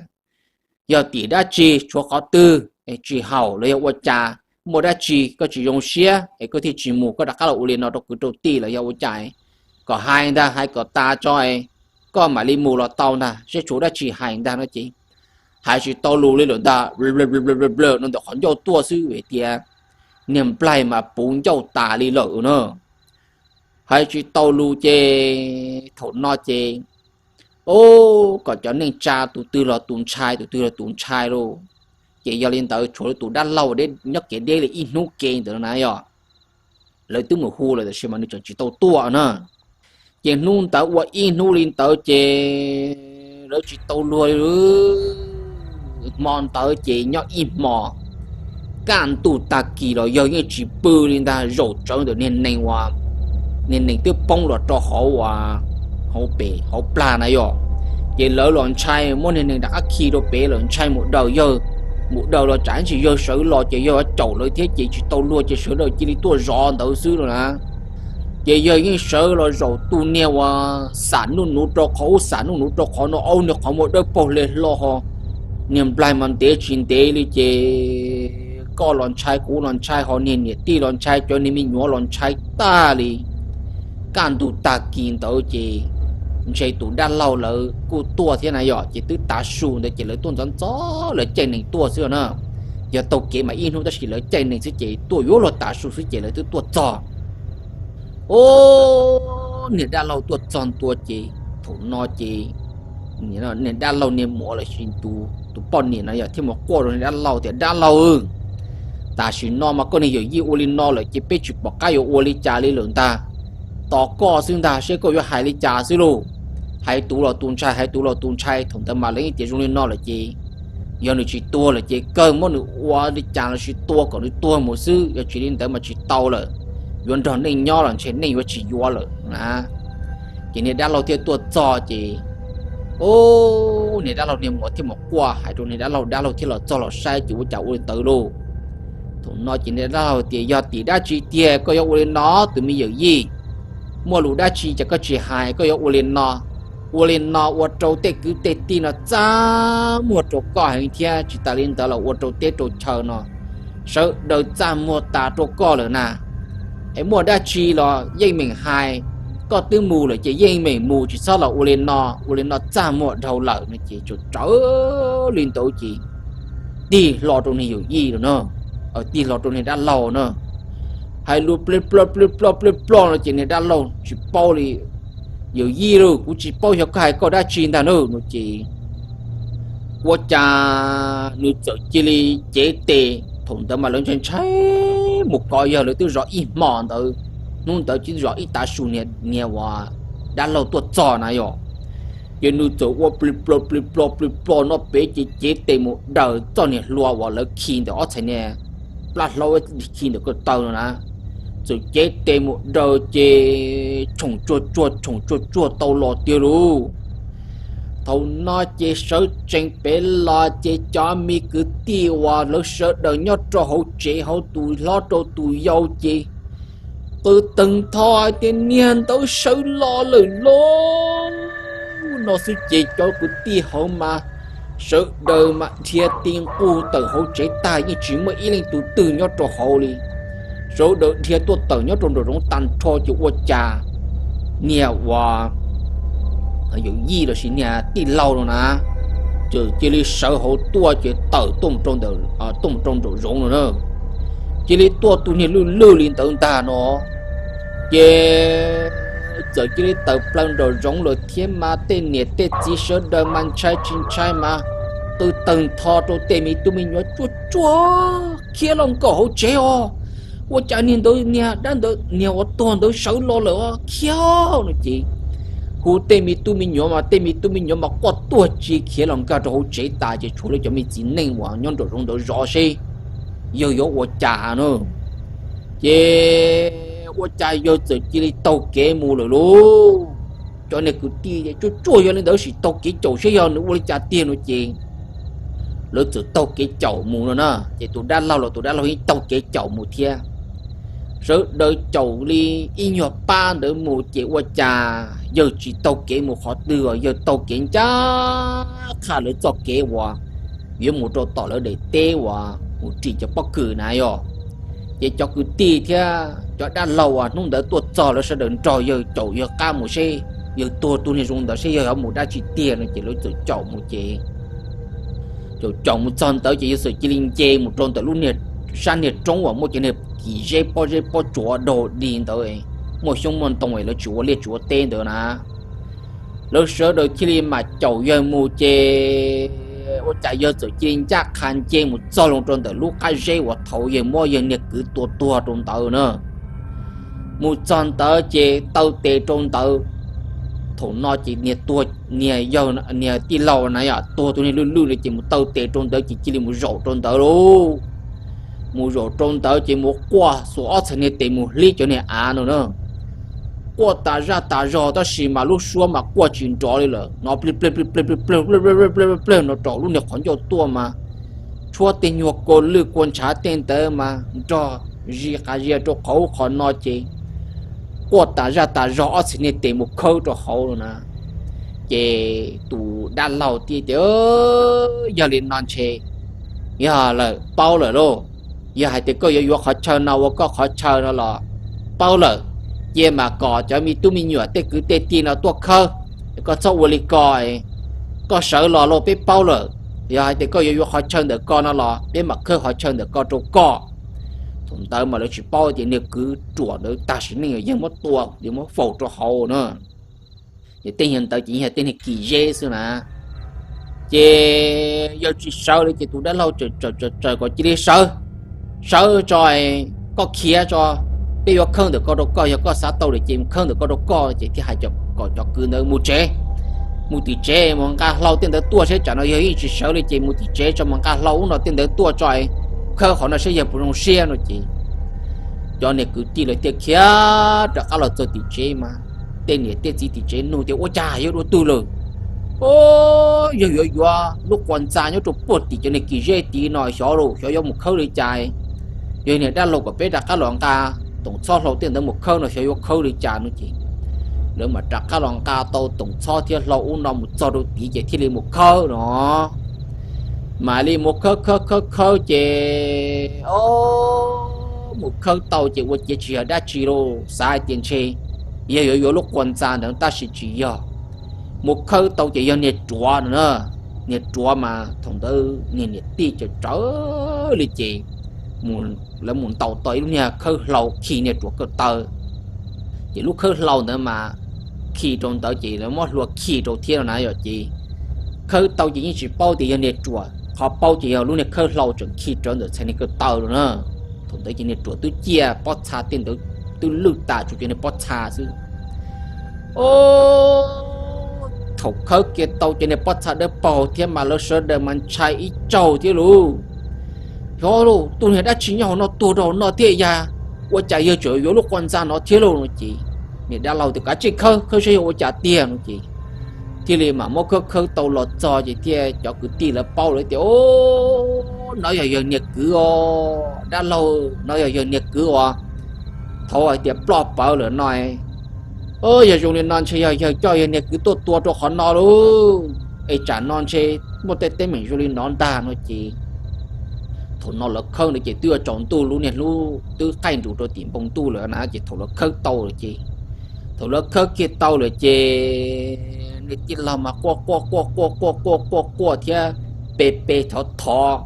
yog tim dab tsi, tshuav qhov twg tsis haum los yog ua cas, muaj dab tsi koj tsis zoo siab es koj thiaj tsis mus, koj rov qab los ua li no rau kwv rau tij los yog ua cas, kom hais ntag, hais kom tas tso, koj mam li mus los tau ntag, seb tshuav dab tsi hais ntag no ces, hais tsis tau lus li lawm ntag, no ntawm qhov ncauj tuaj xwb vim tias niag nplaig mas puv ncauj tas li lawm na. Hais tsis tau lus ces thaum no ces, o, kom cov neej tsa tus twg los tus ntshai, tus twg los tus ntshai lauj. Ces yog li ntawd tshuav tus dab laug nyob kev deb li ib hnub ke ntawd na yog, lawv twb mus hu lawm tab sis mas nws tseem tsis tau tuaj na. Ces hnub ntawd ua ib hnub li ntawd ces lawv tsis tau luag li. Hmo ntawd ces nyob ib hmos, kaj ntug tag kis los yawg yeej tsis pw li ntag, zaum tsawv ntawm niag nees uas, niag nees twb poob los rau hauv, hauv pes hauv plag na yog. Ces lawv los ntshai muab niag nees rov qab khi rau pem lawm, ntshai mus daws yawg, mus daws los tsam ntsis yawg sawv los ces yawg caum lawv thiab ces tsis tau luag ces sawv daws cia li tuaj zov ntawd xwb no na. Ces yawg yeej sawv los zaum tu niag uas xam nuj nuv rau qhov ub xam nuj nuv rau qhov no, aub niag qhov muag dawb paug hle hlo ho. Niag nplaig mas ntev tsis ntev li ces koj los ntshai kuv los ntshai ho niag niam tij los ntshai cov niag me nyuam los ntshai tag li. Kaj ntug tag kis ntawd ces ntshe tus dab laug lawv kuj tuaj thiab na yog, ces twb tav su ntawd ces lawv tuaj ntxov ntxov lawv caij nees tuaj xwb na. Yog taug kev mas ib hnub tab sis lawv caij nees xwb ces tuaj yuav luag tav su xwb ces lawv twb tuaj txog. O, niag dab laug tuaj txog ntua ces thaum no ces niag dab laug niag muam los sis tus poj niam no yog thiaj mus quaj rau niag dab laug tias, dab laug, tam sim no mas koj niag yawm yij ua li no lawm ces peb tsis pom qab yuav ua li cas li lawm ntag. Tos koj xwb ntag seb koj yuav hais li cas xwb lauj. Hais tus los tus ntshai, hais tus los tus ntshai, thaum ntawd mas lawv yeej tias zoo li no lawm ces yog nws tsis tuag lawm ces kawg muab nws ua li cas los sis tua kom nws tuag mus xwb, yog tsis li ntawd mas tsis tau lawm. Yuav nrog neej nyob los ntshe neej yuav tsis yuav lawm na. Ces niag dab laug thiaj tuaj txog ces, o, niag dab laug niag muam thiaj mus quaj hais rau niag dab laug, dab laug thiaj los txog los saib ces ua cas ua li ntawd lauj. Thaum no ces niag dab laug tias, yog tim dab tsi tiag koj yuav ua li no tus me yawm yij? Muaj lus dab tsi ces koj tsis hais koj yuav ua li no? Ua li no ua rau tej kwv tej tij no txaj muag rau koj heev thiab tsis tas li ntawd los ua rau teb rau chaw no sawv daws txaj muag tas rau koj lawm na. Es muaj dab tsi los yeej meem hais, koj twb mus lawm ces yeej meem mus tsis txhob los ua li no, ua li no txaj muag dhau lawm no ces tsam tsawv li ntawd ces tig hlo rau niag yawm yij lawm na, tig hlo rau niag dab laug na. Hais lus plig ploj plig ploj plig ploj no ces niag dab laug tsis paub li, yawm yij lauj, kuv tsis paub xyov koj hais koj dab tsi ntag na no ces ua cas nws txawm cia li cev tes, thaum ntawd mas lawv ntshai ntshai mus kov yawg, lawv twb zov ib hmos ntawd, hnub ntawd twb zov ib tav su niag uas dab laug tuaj txog na yog. Ces nws txawm ua plig ploj plig ploj plig ploj no pem ces cev tes mus daws txoj niag hlua uas lawv khi ntawm ob txhais niag plab hlaub, khi ntawm ko taw no na. Txawm cev tes mus daws ces tshoom tsuag tsuag tshoom tsuag tsuag tau los tiag lauj. Thaum no ces sawv tsees pem los ces cov me kwv tij uas lawv sawv daws nyob rau hauv tsev hauv tus hlob rau tus yau ces qw tawg ntho hais tias niag ntawd sawv los lawm lauj no xwb ces cov kwv tij hauv mas sawv daws mas dhia ti nqug tawm hauv tsev tag yeej tsis muaj ib leej tus twg nyob rau hauv li. Sawv daws dhia tuaj tawm nyob rau nraum zoov tag nrho ces ua cas niag uas yawm yij los sis niag tij laug no na, txawm cia li sawv hauv tuaj ces tawm tuaj mus rau nraum zoov no na. Cia li tuaj tus niag lwj lwj li ntawd ntag no ces txawm cia li tawm plaws nraum zoov lawm thiab mas tej niam tej txiv sawv daws mas ntshai tsis ntshai mas qw tawg ntho rau tej me tub me nyuam tsuag tsuag, khiav los nkaum hauv tsev os. Ua cas niag ntawd niag dab ntawd niag uas tuag ntawd sawv los lawm os, khiav no ces hu tej me tub me nyuam mas tej me tub me nyuam mas quaj tuag tsis khiav los nkag rau hauv tsev tas ces tshuav lawv cov me txiv neej uas nyob nraum zoov ntawd zov seb yawg yuav ua cas na. Ces ua cas yawg txawm cia li taug kev mus lawm lauj. Cov niag kwv tij tsuag tsuag yog li ntawd sim taug kev caum seb yog nws ua li cas tiag no ces lawv txawm taug kev caum mus no na. Ces tus dab laug los tus dab laug yeej taug kev caum mus thiab. Sawv daws caum li ib nyuag pab ntawd mus ces ua cas yawg tsis taug kev mus qhov twg, yawg taug kev ncaj qha lawv txoj kev uas yuav mus rau tom lawv daim teb uas mus ris cov pob kws na yog. Ces cov kwv tij thiab cov dab laug uas hnub ntawd tuaj txog lawv sawv daws nrog yawg caum yawg qab mus seb yawg tuag tug niag zoo ntawd seb yawg yuav mus dab tsi tiag no ces lawv txawm caum mus ces caum caum mus txog ntawd ces yawg txawm cia li nce mus rau ntawm lub niag sab niag roob uas muaj cov niag kis zeb pob zeb pob tsuas dog dig ntawd, muaj xyoob muaj ntoo lawv tsis ua liaj tsis ua teb ntawd na. Lawv sawv daws thiaj li mam caum yawg mus ces ua cas yawg txawm cia li ncaj qha nce mus txog loo rau ntawm lub qab zeb uas thaum yawg muab yawg niag kwv tua tuag rau ntawd na. Mus txog ntawd ces taw tes rau ntawd. Thaum no ces niag tuag, niag yawg, niag tij laug na yom, tuag tus niag lwj lwj no ces mus taw tes rau ntawd ces cia li mus zaum rau ntawd lauj. Mus zaum rau ntawd ces mus quaj xuas ob txhais niag tes mus hlib cov niag av no na. Quaj tas zaj tas zog tab sis mas lub suab mas quaj tsis nrov li lawm, hnov plig pleg plig pleg plig pleg pleg pleg pleg no rau lub niag qhov ncauj tuaj mas tshuab tej nyuag kua lwj kua ntshav tej ntawd mas nrog zis qas zia rau qhov ub qhov no ces quaj tas zaj tas zog ob txhais niag tes mus khawb rau hauv no na. Ces tus dab laug thiaj tias, yog li no ntshe yog lawm, paub lawm lauj. Yog hais tias koj yuav yuav qhov chaw no ua koj qhov chaw no los paub lawm, cia mas kom cov me tub me nyuam tej kwv tej tij no tuaj khawb, koj txhob ua li ko. Koj sawv los lauj, peb paub lawm. Yog hais tias koj yuav yuav qhov chaw ntawm ko no los peb mam khawb qhov chaw ntawm ko rau koj. Thaum ntawd mas lawv tsis paub tias niag kwv ruam ntawd tag sim neej yawg muab tua, yawg muab faus rau hauv na. Ces tej nyuag ntawd ces yog tej niag kis zeb xwb na. Ces yawg tsis sawv li ces tus dab laug tsaws kom cia li sawv, sawv tso, koj khiav tso, peb yuav khawb ntawm ko rau koj, yog koj xav tau lawm ces mus khawb ntawm ko rau koj. Ces thiaj hais kom cov kwv ntawd mus tsev, mus tim tsev mus nqa hlau tej ntawd tuaj seb, tsam no yawg yeej tsis sawv li ces mus tim tsev tso mus nqa hlau ub no tej ntawd tuaj tso, khawb qhov no seb yawg puas zoo siab no ces cov niag kwv tij lawv thiaj khiav rov qab los txog tim tsev mas tej niam tej txiv tim tsev nug tias ua cas yawg dua twg lawm. Yawg yuav yuav lub quas ntxa nyob rau puag tim cov niag kis zeb tid no, xyov lauj, xyov yuav mus khawb li cas. Yog niag dab laug kom peb rov qab los nqa toom txhob hlau tej ntawd mus khawb no xyov yuav khawb li cas no ces lawv mam rov qab los nqa tau toom txhob thiab hlau ub no mus txog rau tid ces thiaj li mus khawb no. Mam li mus khawb khawb khawb khawb ces, o, mus khawb tau ces ua ciav tsis yog dab tsi lauj, xav hais tias ntshe yog yuav yuav lub quas ntxa ntawd tab sis tsis yog. Mus khawb tau ces yog niag ruam no na. Niag ruam mas thaum ntawd niag niam tij tsawv tsawv li ces lawv mus ntaus tau ib lub niag khawb hlau khi niag ruam ko taw. Ces lub khawb hlau ntawd mas khi rau ntawd ces lawv muab hlua khi rau thiab no na yom. Ces khawb tau ces yeej tsis paub tias yog niag ruam, qhov paub ces yog lub niag khawb hlau tseem khi rawv ntawm txhais niag ko taw lawm na. Thaum ntawd ces niag ruam twb ciaj pob txha tej ntawd twb lwj tas tsuas cov niag pob txha xwb. O, thaum khawb kiag tau cov niag pob txha dawb paug thiab mas lawv sawv daws mas ntshai ib tsaug thiab lauj. Xyov lauj, tus niag dab tsi nyob hauv no tuag rau hauv no thiab yag, ua cas yawg tseem yuav lub quas ntxa no thiab lauj no ces niag dab laug tias kav tsij khawb, khawb seb yog ua cas tiag no ces thiaj li mam muab khawb khawb tau los txog ces thiaj cov kwv tij lawv paub lawm tias, o, no yog yawg niag kwv os, dab laug, no yog yawg niag kwv os. Thaum hais tias ploj pawv lawm no, o, yog zoo li no ntshe yog yawg coj yawg niag kwv tuaj tua rau qhov no lauj, es tsam no ntshe muaj tej teeb meem zoo li no ntag no ces thaum no lawv khawb ntawd ces twb yuav tsaus ntuj, lub niag hlub twb qaij nrus rau tim npoo ntuj lawm na. Ces thaum lawv khawb tau lawm ces, thaum lawv khawb kiag tau lawm ces niag tij laug mas quaj quaj quaj quaj quaj quaj quaj quaj thiab pe pe thov thov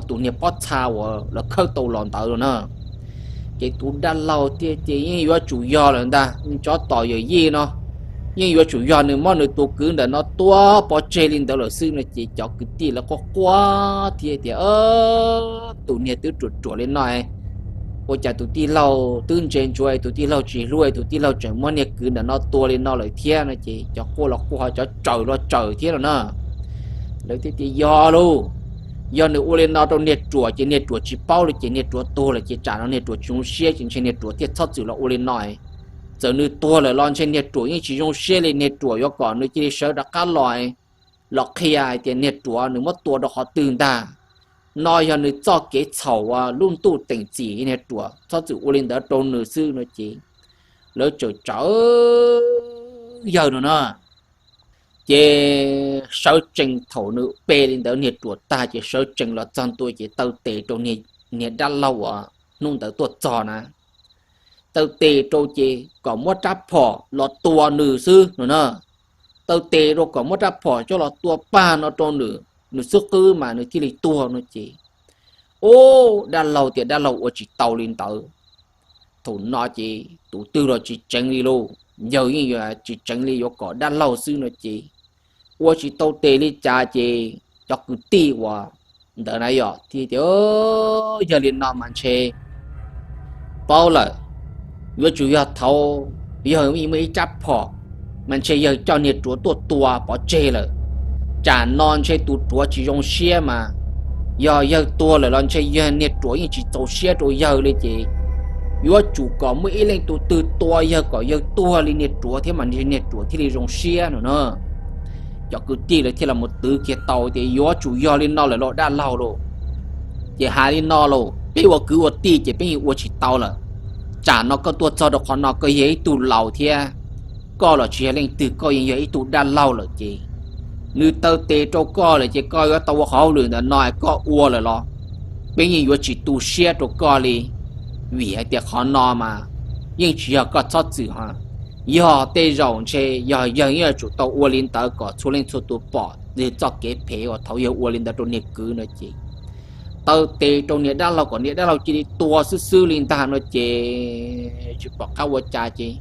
tus niag pob txha uas lawv khawb tau los ntawd los na. Ces tus dab laug thiaj tias yeej yuav tsum yog lawm ntag, tsov tom yawm yij no, yeej yuav tsum yog nws muab nws tus kwv ntawm no tua pov tseg li ntawd lawm xwb no ces cov kwv tij lawv quaj quaj thiab tias, tus niag twb ruam ruam li no, ua cas tus tij laug twb ntse ntsuav, tus tij laug tsis hlub, tus tij laug tseem muab niag kwv ntawm no tua li no lawm thiab no ces cov quaj los quaj ho cov tsaws los tsaws thiab no na. Lawv thiaj tias yog lauj, yog nws ua li no rau niag ruam ces niag ruam tsis paub li ces niag ruam tuag lawm ces tsam no niag ruam tsis zoo siab ces ntshe niag ruam thiaj txhob txwm los ua li no. Txawm nws tuag lawm los ntshe niag ruam yeej tsis zoo siab li, niag ruam yuav kom nws cia li sawv rov qab los los qhia hais tias niag ruam nws muab tua rau qhov twg ntag. No yog nws txoj kev txhaum uas lub ntuj teem txim, niag ruam txhob txwm ua li ntawd rau nws xwb no ces lawv txawm tsawv yawg no na. Ces sawv tsees thaum nws pe li ntawd niag ruam tag ces sawv tsees los txog ntua ces taw tes rau niag dab laug uas hnub ntawd tuaj txog na. Taw tes rau ces kom muab rab phom los tua nws xwb no na. Taw tes rau kom muab rab phom coj los tua pag no rau nws, nws xub qwb mas nws thiaj li tuag no ces, ub, dab laug tias dab laug ua tsis tau li ntawd. Thaum no ces tus twg los tsis tseev li lauj, yawg yeej yuav tsis tseev li, yuav kom dab laug xwb no ces ua tsis tau tes li cas ces cov kwv tij uas ntawd na yog thiaj tias, yog li no mas ntshe paub lawm, yuav tsum yog thaum yawg muaj ib rab phom mas ntshe yawg coj niag ruam tuaj tua pov tseg lawm. Tsam no ntshe tus ruam tsis zoo siab mas, yog yawg tuag lawm los ntshe yog niag ruam yeej tsis txaus siab rau yawg li ces yuav tsum kom muaj ib leej tus twg tua yawg kom yawg tuag li niag ruam thiab mas niag ruam thiaj li zoo siab no na. Cov kwv tij lawv thiaj los mus twv kiag tau tias yuav tsum yog li no lawm los dab laug lauj. Ces hais li no lauj, peb ua kwv ua tij ces peb yeej ua tsis tau lawm. Tsam no koj tuaj txog rau qhov no koj yog ib tug laus thiab, koj los tsis yog leej twg, koj yeej yog ib tug dab laug lawm ces nws taw tes rau koj lawm ces koj yuav tau ua qhov hauj lwm ntawm no koj ua lawm los peb yeej yuav tsis tu siab rau koj li. Vim hais tias qhov no mas yeej tsis yog koj txhob txwm ho, yog tej zaum ntshe yog yawg yeej yuav tsum tau ua li ntawd kom txhua leej txhua tus pom nws txoj kev phem uas thaum yawg ua li ntawd rau niag kwv no ces taw tes rau niag dab laug kom niag dab laug cia li tua xwb xwb li ntag no ces tsis pom qab ua cas ces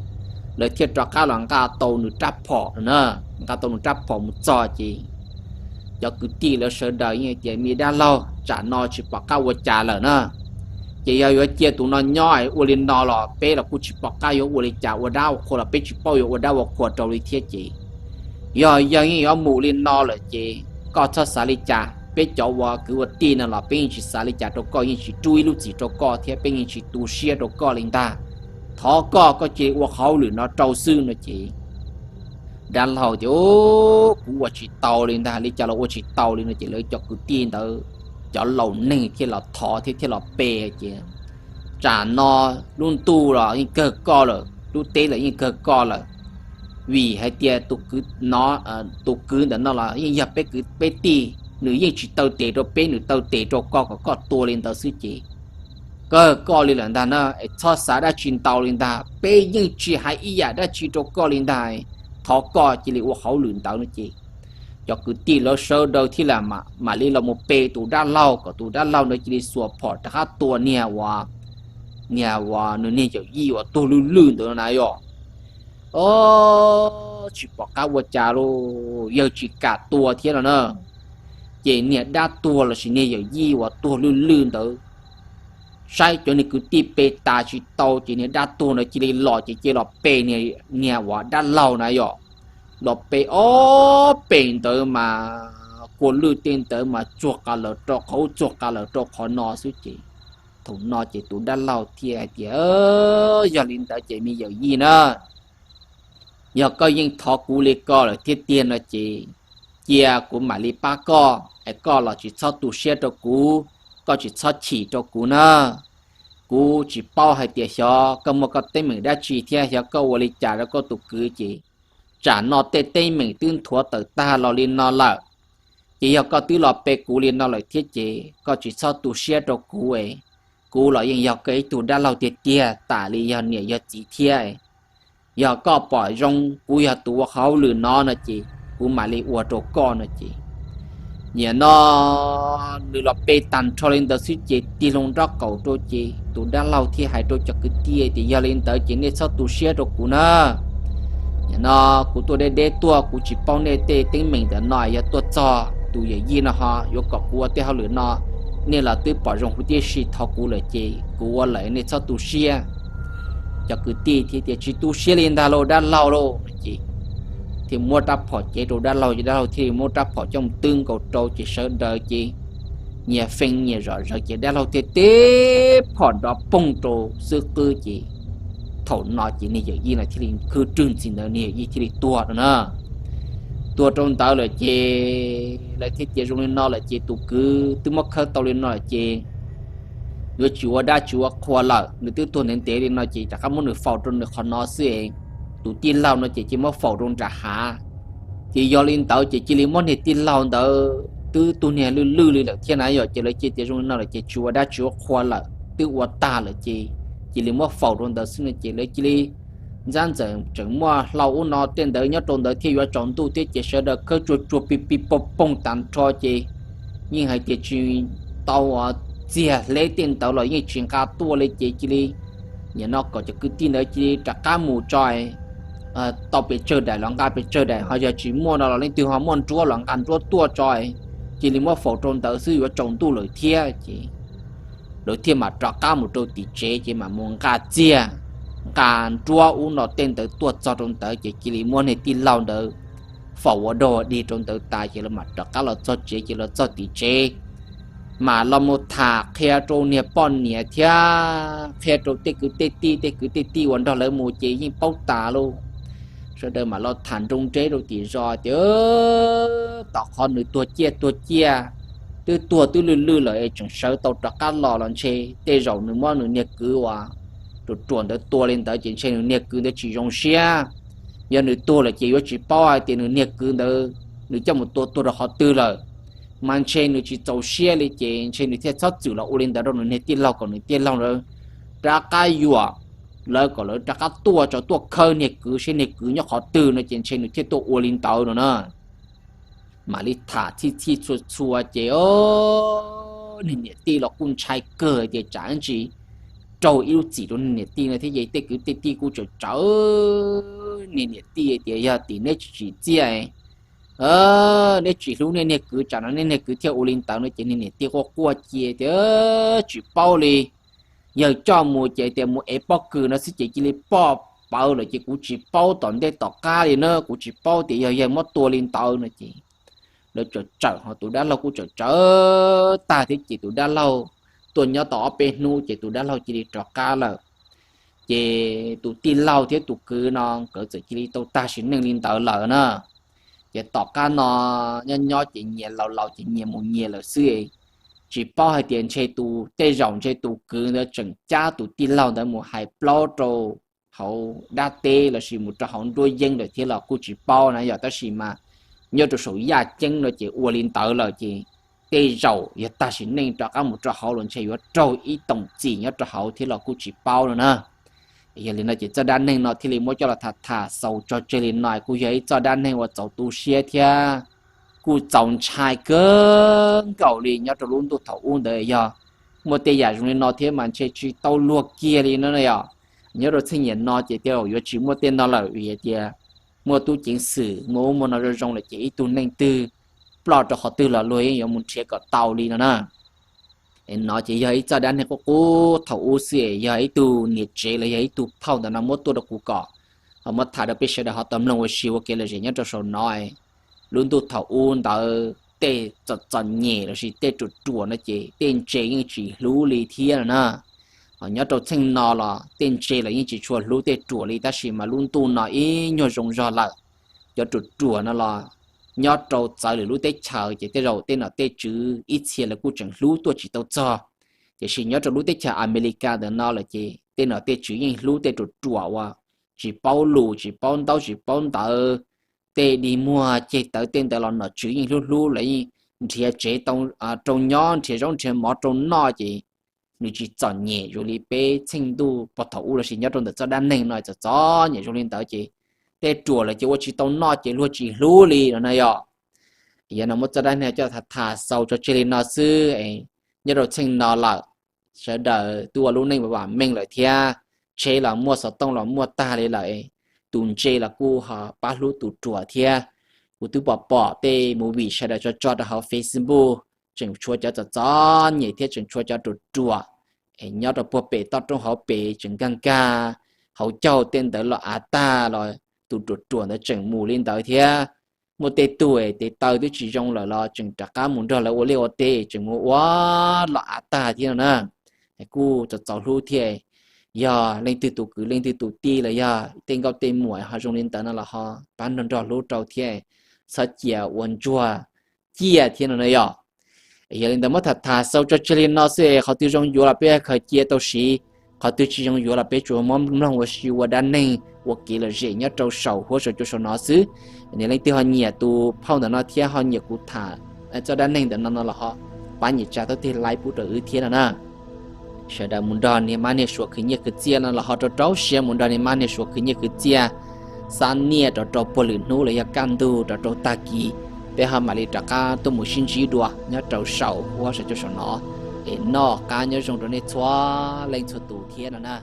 lawv thiaj rov qab los nqa tau nws rab phom na, nqa tau nws rab phom mus txog ces cov kwv tij lawv sawv daws yeej tias me dab laug, tsam no tsis pom qab ua cas lawm na, ces yog yuav cia tus no nyob ua li no los peb los kuj tsis pom qab yuav ua li cas, ua dab ua qhua los peb tsis paub yuav ua dab ua qhua rau li thiab ces yog yawg yeej yuav mus li no lawm ces koj txhob xav li cas, peb cov ua kwv ua tij no los peb yeej tsis xav li cas rau koj, yeej tsis rub ib lub txim rau koj thiab peb yeej tsis tu siab rau koj li ntag. Thov koj, koj cia li ua qhov hauj lwm no rau xwb no ces dab laug tias, kuv ua tsis tau li ntag, li cas los ua tsis tau li no ces lawv cov kwv tij ntawd cov laus neeg thiaj los thov thiab thiaj los pe ces tsam no lub ntuj los yeej kawg koj lawm, lub teb los yeej kawg koj lawm. Vim hais tias tus kwv ntawm no los yeej yog peb kwv peb tij, nws yeej tsis taw tes rau peb, nws taw tes rau koj kom koj tua li ntawd xwb ces kawg koj li lawm ntag na, es txhob xav dab tsi ntau li ntag, peb yeej tsis hais ib yam dab tsi rau koj li ntag. Thov koj cia li ua hauj lwm ntawd no ces cov kwv tij lawv sawv daws thiaj li mam li los mus pe tus dab laug kom tus dab laug ntawd cia li xuas phom rov qab tua niag uas, niag uas nws niag yawm yij uas tuag lwj lwj ntawd na yog. Tsis pom qab ua cas lauj, yawg tsis kam tua thiab no na. Ces niag dab tuag lossis niag yawm yij uas tuag lwj lwj ntawd saib cov niag kwv tij pe tas tsis tau ces niag dab tuag ntawd cia li los ces cia li los pe niag uas dab laug na yog. Los pe ob pem ntawd mas kua lwj tej ntawd mas tsuag qas lawm rau qhov ub tsuag qas lawm rau qhov no xwb ces thaum no ces tus dab laug thiaj hais tias, yog li ntawd ces me yawm yij na, yog koj yeej thov kuv li ko lawm thiab tiag no ces cia kuv mam li pab koj es koj los tsis txhob tu siab rau kuv, koj tsis txhob chim rau kuv na. Kuv tsis paub hais tias xyov koj muaj koj teeb meem dab tsi thiab xyov koj ua li cas rau koj tus kwv ces tsam no tej teeb meem twb nthuav tawm tag los li no lawm. Ces yog koj twb los pe kuv li no lawm thiab ces koj tsis txhob tu siab rau kuv es kuv los yeej yog koj ib tug dab laug tiag tiag tam li yog niam yog txiv thiab. Yog koj pom zoo kuv yog tus ua qhov hauj lwm no no ces kuv mam li ua rau koj no ces nim no nws los pe tag nrho li ntawd xwb ces tig loo nraub qaum rau ces tus dab laug thiaj hais rau cov kwv tij tias, yog li ntawd ces nej txhob tu siab rau kuv na. Nim no kuv tuaj deb deb tuaj, kuv tsis paub nej tej teeb meem ntawm no, yog tuaj txog tus yawm yij no ho yuav kom kuv ua tej hauj lwm no, nej los twb pom zoo huv tib si thov kuv lawm ces kuv ua lawm, nej txhob tu siab. Cov kwv tij thiaj tias, tsis tu siab li ntag lauj dab laug lauj no ces thiaj muab rab phom cev rau dab laug ces dab laug thiaj li muab rab phom coj mus twb nkaus rau ces sawv daws ces nyias feej nyias zom zaws ces dab laug thiaj teb phom nrov poog rau xwb qwb ces thaum no ces niag yawm yij no thiaj li khwb rwg ntxiv ntawd niag yawm yij thiaj li tuag no na. tuag rau ntawd lawm ces lawv thiaj tias zoo li no lawm ces tus kwv twb muab khawb tau li no lawm ces yuav tsis ua dab tsis ua qhua lawm, nws twb tuag ntev ntev li no ces rov qab muab nws faus rau nws qhov no xwb es tus tij laug no ces cia muab faus rau nram hav. Ces yog li ntawd ces cia li muab niag tij laug ntawd twb tuag niag lwj lwj li lawm thiab na yom, ces lawv cia tias zoo li no lawm ces tsis ua dab tsis ua qhua lawm, twb ua tag lawm ces cia li muab faus rau ntawd xwb no ces lawv cia li ntxab ntxawm tseem muaj hlau ub no tej ntawd nyob rau ntawd thiab yuav tsaus ntuj thiab ces sawv daws khawb tsuag tsuag pig pig poog poog tag nrho ces yeej hais tias tsis tau txiag hleb tej ntawd los yeej tsis nqa tuaj li ces cia li nim no kom cov kwv tij ntawd cia li rov qab mus tso tau pes tsawg daim los nqa pes tsawg daim, ho yog tsis muaj no los leej twg ho muaj nruab los nqa nruab tuaj tso, cia li muab faus rau ntawd xwb yuav tsaus ntuj lawm thiab ces lawv thiaj mam rov qab mus rau tim tsev ces mam mus nqa txiag, nqa nruab ub no tej ntawd tuaj txog rau ntawd ces cia li muab niag tij laug ntawd faus ua dog dig rau ntawd tas ces lawv mam rov qab los txog tsev ces los txog tim tsev mas los mus tham qhia rau niag poj niam thiab qhia rau tej kwv tej tij, tej kwv tej tij uas nrog lawv mus ces yeej paub tas lauj. Sawv daws mam los tham nroo nreb rau tim zos tias tom qhov nws tuag ciaj tuag ciaj, twb tuag twb lwj lwj lawm es tseem sawv tau rov qab los los ntshe tej zaum nws muab nws niag kwv uas ruam ruam ntawd tua li ntawd ces ntshe nws niag kwv ntawd tsis zoo siab. Yog nws tuag lawm ces yuav tsis paub hais tias nws niag kwv ntawd nws coj mus tua tuag rau qhov twg lawm, mas ntshe nws tsis txaus siab li ces ntshe nws thiaj txhob txwm los ua li ntawd rau nws niag tij laug kom nws tij laug ntawd rov qab yuam lawv kom lawv rov qab tuaj tso tuaj khawb niag kwv seb niag kwv nyob qhov twg no ces ntshe nws thiaj tuaj ua li ntawd no na. Mam li tham txhij txhij txhua txhua ces niag niam tij los kuj ntshai kawg tias tsam ntsis raug ib lub txim rau niag niam tij no thiab ces tej kwv tej tij kuj tsawm tsawv niag niam tij tias yog tim neb tsis tsim txiaj, neb tsis hlub nej niag kwv tsam no nej niag kwv thiaj ua li ntawd no ces niag niam tij quaj quaj cia tias tsis paub li. Yawg coj mus ces tias mus ev pob kws no xwb ces cia li poj pawv lawm ces kuv tsis paub tom ntej tom qab li na, kuv tsis paub tias yog yawg muab tua li ntawd no ces lawv tsawm tsawm ho tus dab laug kuj tsawm tsawv tag thiab ces tus dab laug tuaj nyob tau ob peb hnub ces tus dab laug cia li rov qab lawm. Ces tus tij laug thiab tus kwv no nkawd txawm cia li tau tag sim neej li ntawd lawm na. Ces tom qab no nyob nyob ces nyias laus laus ces nyias mus nyias lawm xwb. Tsis paub hais tias ntshe tus tej zaum ntshe tus kwv ntawd tseem cab tus tij laug ntawd mus hais plaub rau hauv dab teb lossis mus rau hauv nruab yeeb lawm thiab los kuj tsis paub na yom, tab sis mas nyob rau saum yaj ceeb no ces ua li ntawd lawm ces tej zaum yog tag sim neej rov qab mus rau hauv los ntshe yuav raug ib toom txim nyob rau hauv thiab los kuj tsis paub no na. Yog li no ces txoj dab neeg no thiaj li muab coj los tham tham xaus tso tseg li no kuj yog ib txoj dab neeg uas txaus tu siab thiab kuj txaus ntshai kawg nkaus li nyob rau lub ntuj thaum ub ntawd yog muaj tej yam zoo li no thiab mas ntshe tsis tau luag kiag li no na yom. Nyob rau txheej niam no ces tej zaum yuav tsis muaj tej no lawm vim hais tias muaj tub ceev xwm muaj ub muaj no zoo zoo lawm ces ib tug neeg twg ploj rau qhov twg los luag yeej yuav mus nrhiav kom tau li no na. Es no ces yog ib txoj dab neeg qub qub thaum ub xwb, yog ib tug niam tsev los yog ib tug phauj ntawm no muab tuaj rau kuv kom ho muab tham rau peb sawv daws ho tau mloog ua si ua kev lom zem nyob rau saum no. Lub ntuj thaum ub ntawd tej txom txom nyem lossis tej ruam ruam no ces tej ntse yeej tsis hlub li thiab no na. Ho nyob rau txheej no los tej ntse los yeej tsis tshua hlub tej ruam li tab sis mas lub ntuj no ib nyuag zoo zog lawm, cov ruam ruam no los nyob rau txawv lwm lub teb chaws ces tej zaum tej nom tej tswv ib txhia lawv kuj tseem hlub tuaj tsis tau txog. Tiam sis nyob rau lub teb chaws Amelikas ntawm no lawm ces tej nom tej tswv yeej hlub tej ruam ruam uas tsis paub lus tsis paub ntaub tsis paub ntawv, tej dig muag ceg tawv tej ntawd los nom tswv yeej hlub hlub lawv yeej nrhiav tsev rau nyob nrhiav zaub nrhiav mov rau noj ces nws tsis txom nyem zoo li peb txheej ntuj pog thaum ub lossis nyob rau ntawm txoj dab neeg no txom txom nyem zoo li ntawd ces tej ruam lawm ces ua tsis tau noj ces luag tsis hlub li no na yom. Yog no muab txoj dab neeg coj tham tham xaus tso tseg li no xwb. Nyob rau txheej no lawm sawv daws twb ua lub neej vam meej lawm thiab, tsheb los muaj xov tooj los muaj tag li lawm, tus ntse los kuj ho pab hlub tus ruam thiab. Kuv twb pom pom tej movie sawv daws tso tso rau hauv Facebook tseem tshuav cov txom txom nyem thiab tseem tshuav cov ruam ruam es nyob rau puag pem toj roob hauv pes tseem nkag nkag hauv caug tej ntawd los av tag los tus ruam ruam ntawd tseem mus li ntawd thiab. Muaj tej tug tes taw twb tsis zoo lawm los tseem rov qab mus nrog lawv ua liaj ua teb tseem mus ua los av tag thiab no na. Kuj txaus txaus hlub thiab. Yog leej twg tus kwv leej twg tus tij los yog tej nkauj tej muam ho zoo li ntawd no los ho pab nrog nrog hlub rau thiab. txhob cia ua ntsuag ciaj thiab no na yog. Yog li ntawd muab tham tham xaus tso tseg li no xwb, qhov twg zoo yuav los peb khaws cia tau siv, qhov twg tsis zoo yuav los peb tsuas muab mloog ua si ua dab neeg ua kev lom zem nyob rau saum huab saum cua saum no xwb. Yog leej twg ho nyiam tus phauj ntawm no thiab ho nyiam kuv tham txoj dab neeg ntawm no no los ho pab nias tsa tau tig like pub rau wb thiab no na. Sawv daws mus nrog niag mab niag suav khwv nyiaj khwv txiaj no los ho rau rau siab mus nrog niag mab niag suav khwv nyiaj khwv txiaj, xa nyiaj rau rau puag lwm hnub los yog kaj ntug rau rau tag kis, peb ho mam li rov qab tuaj mus sib ntsib dua nyob rau saum huab saum cua saum no. Es noj qab nyob zoo rau nej txhua leej txhua tus thiab no na.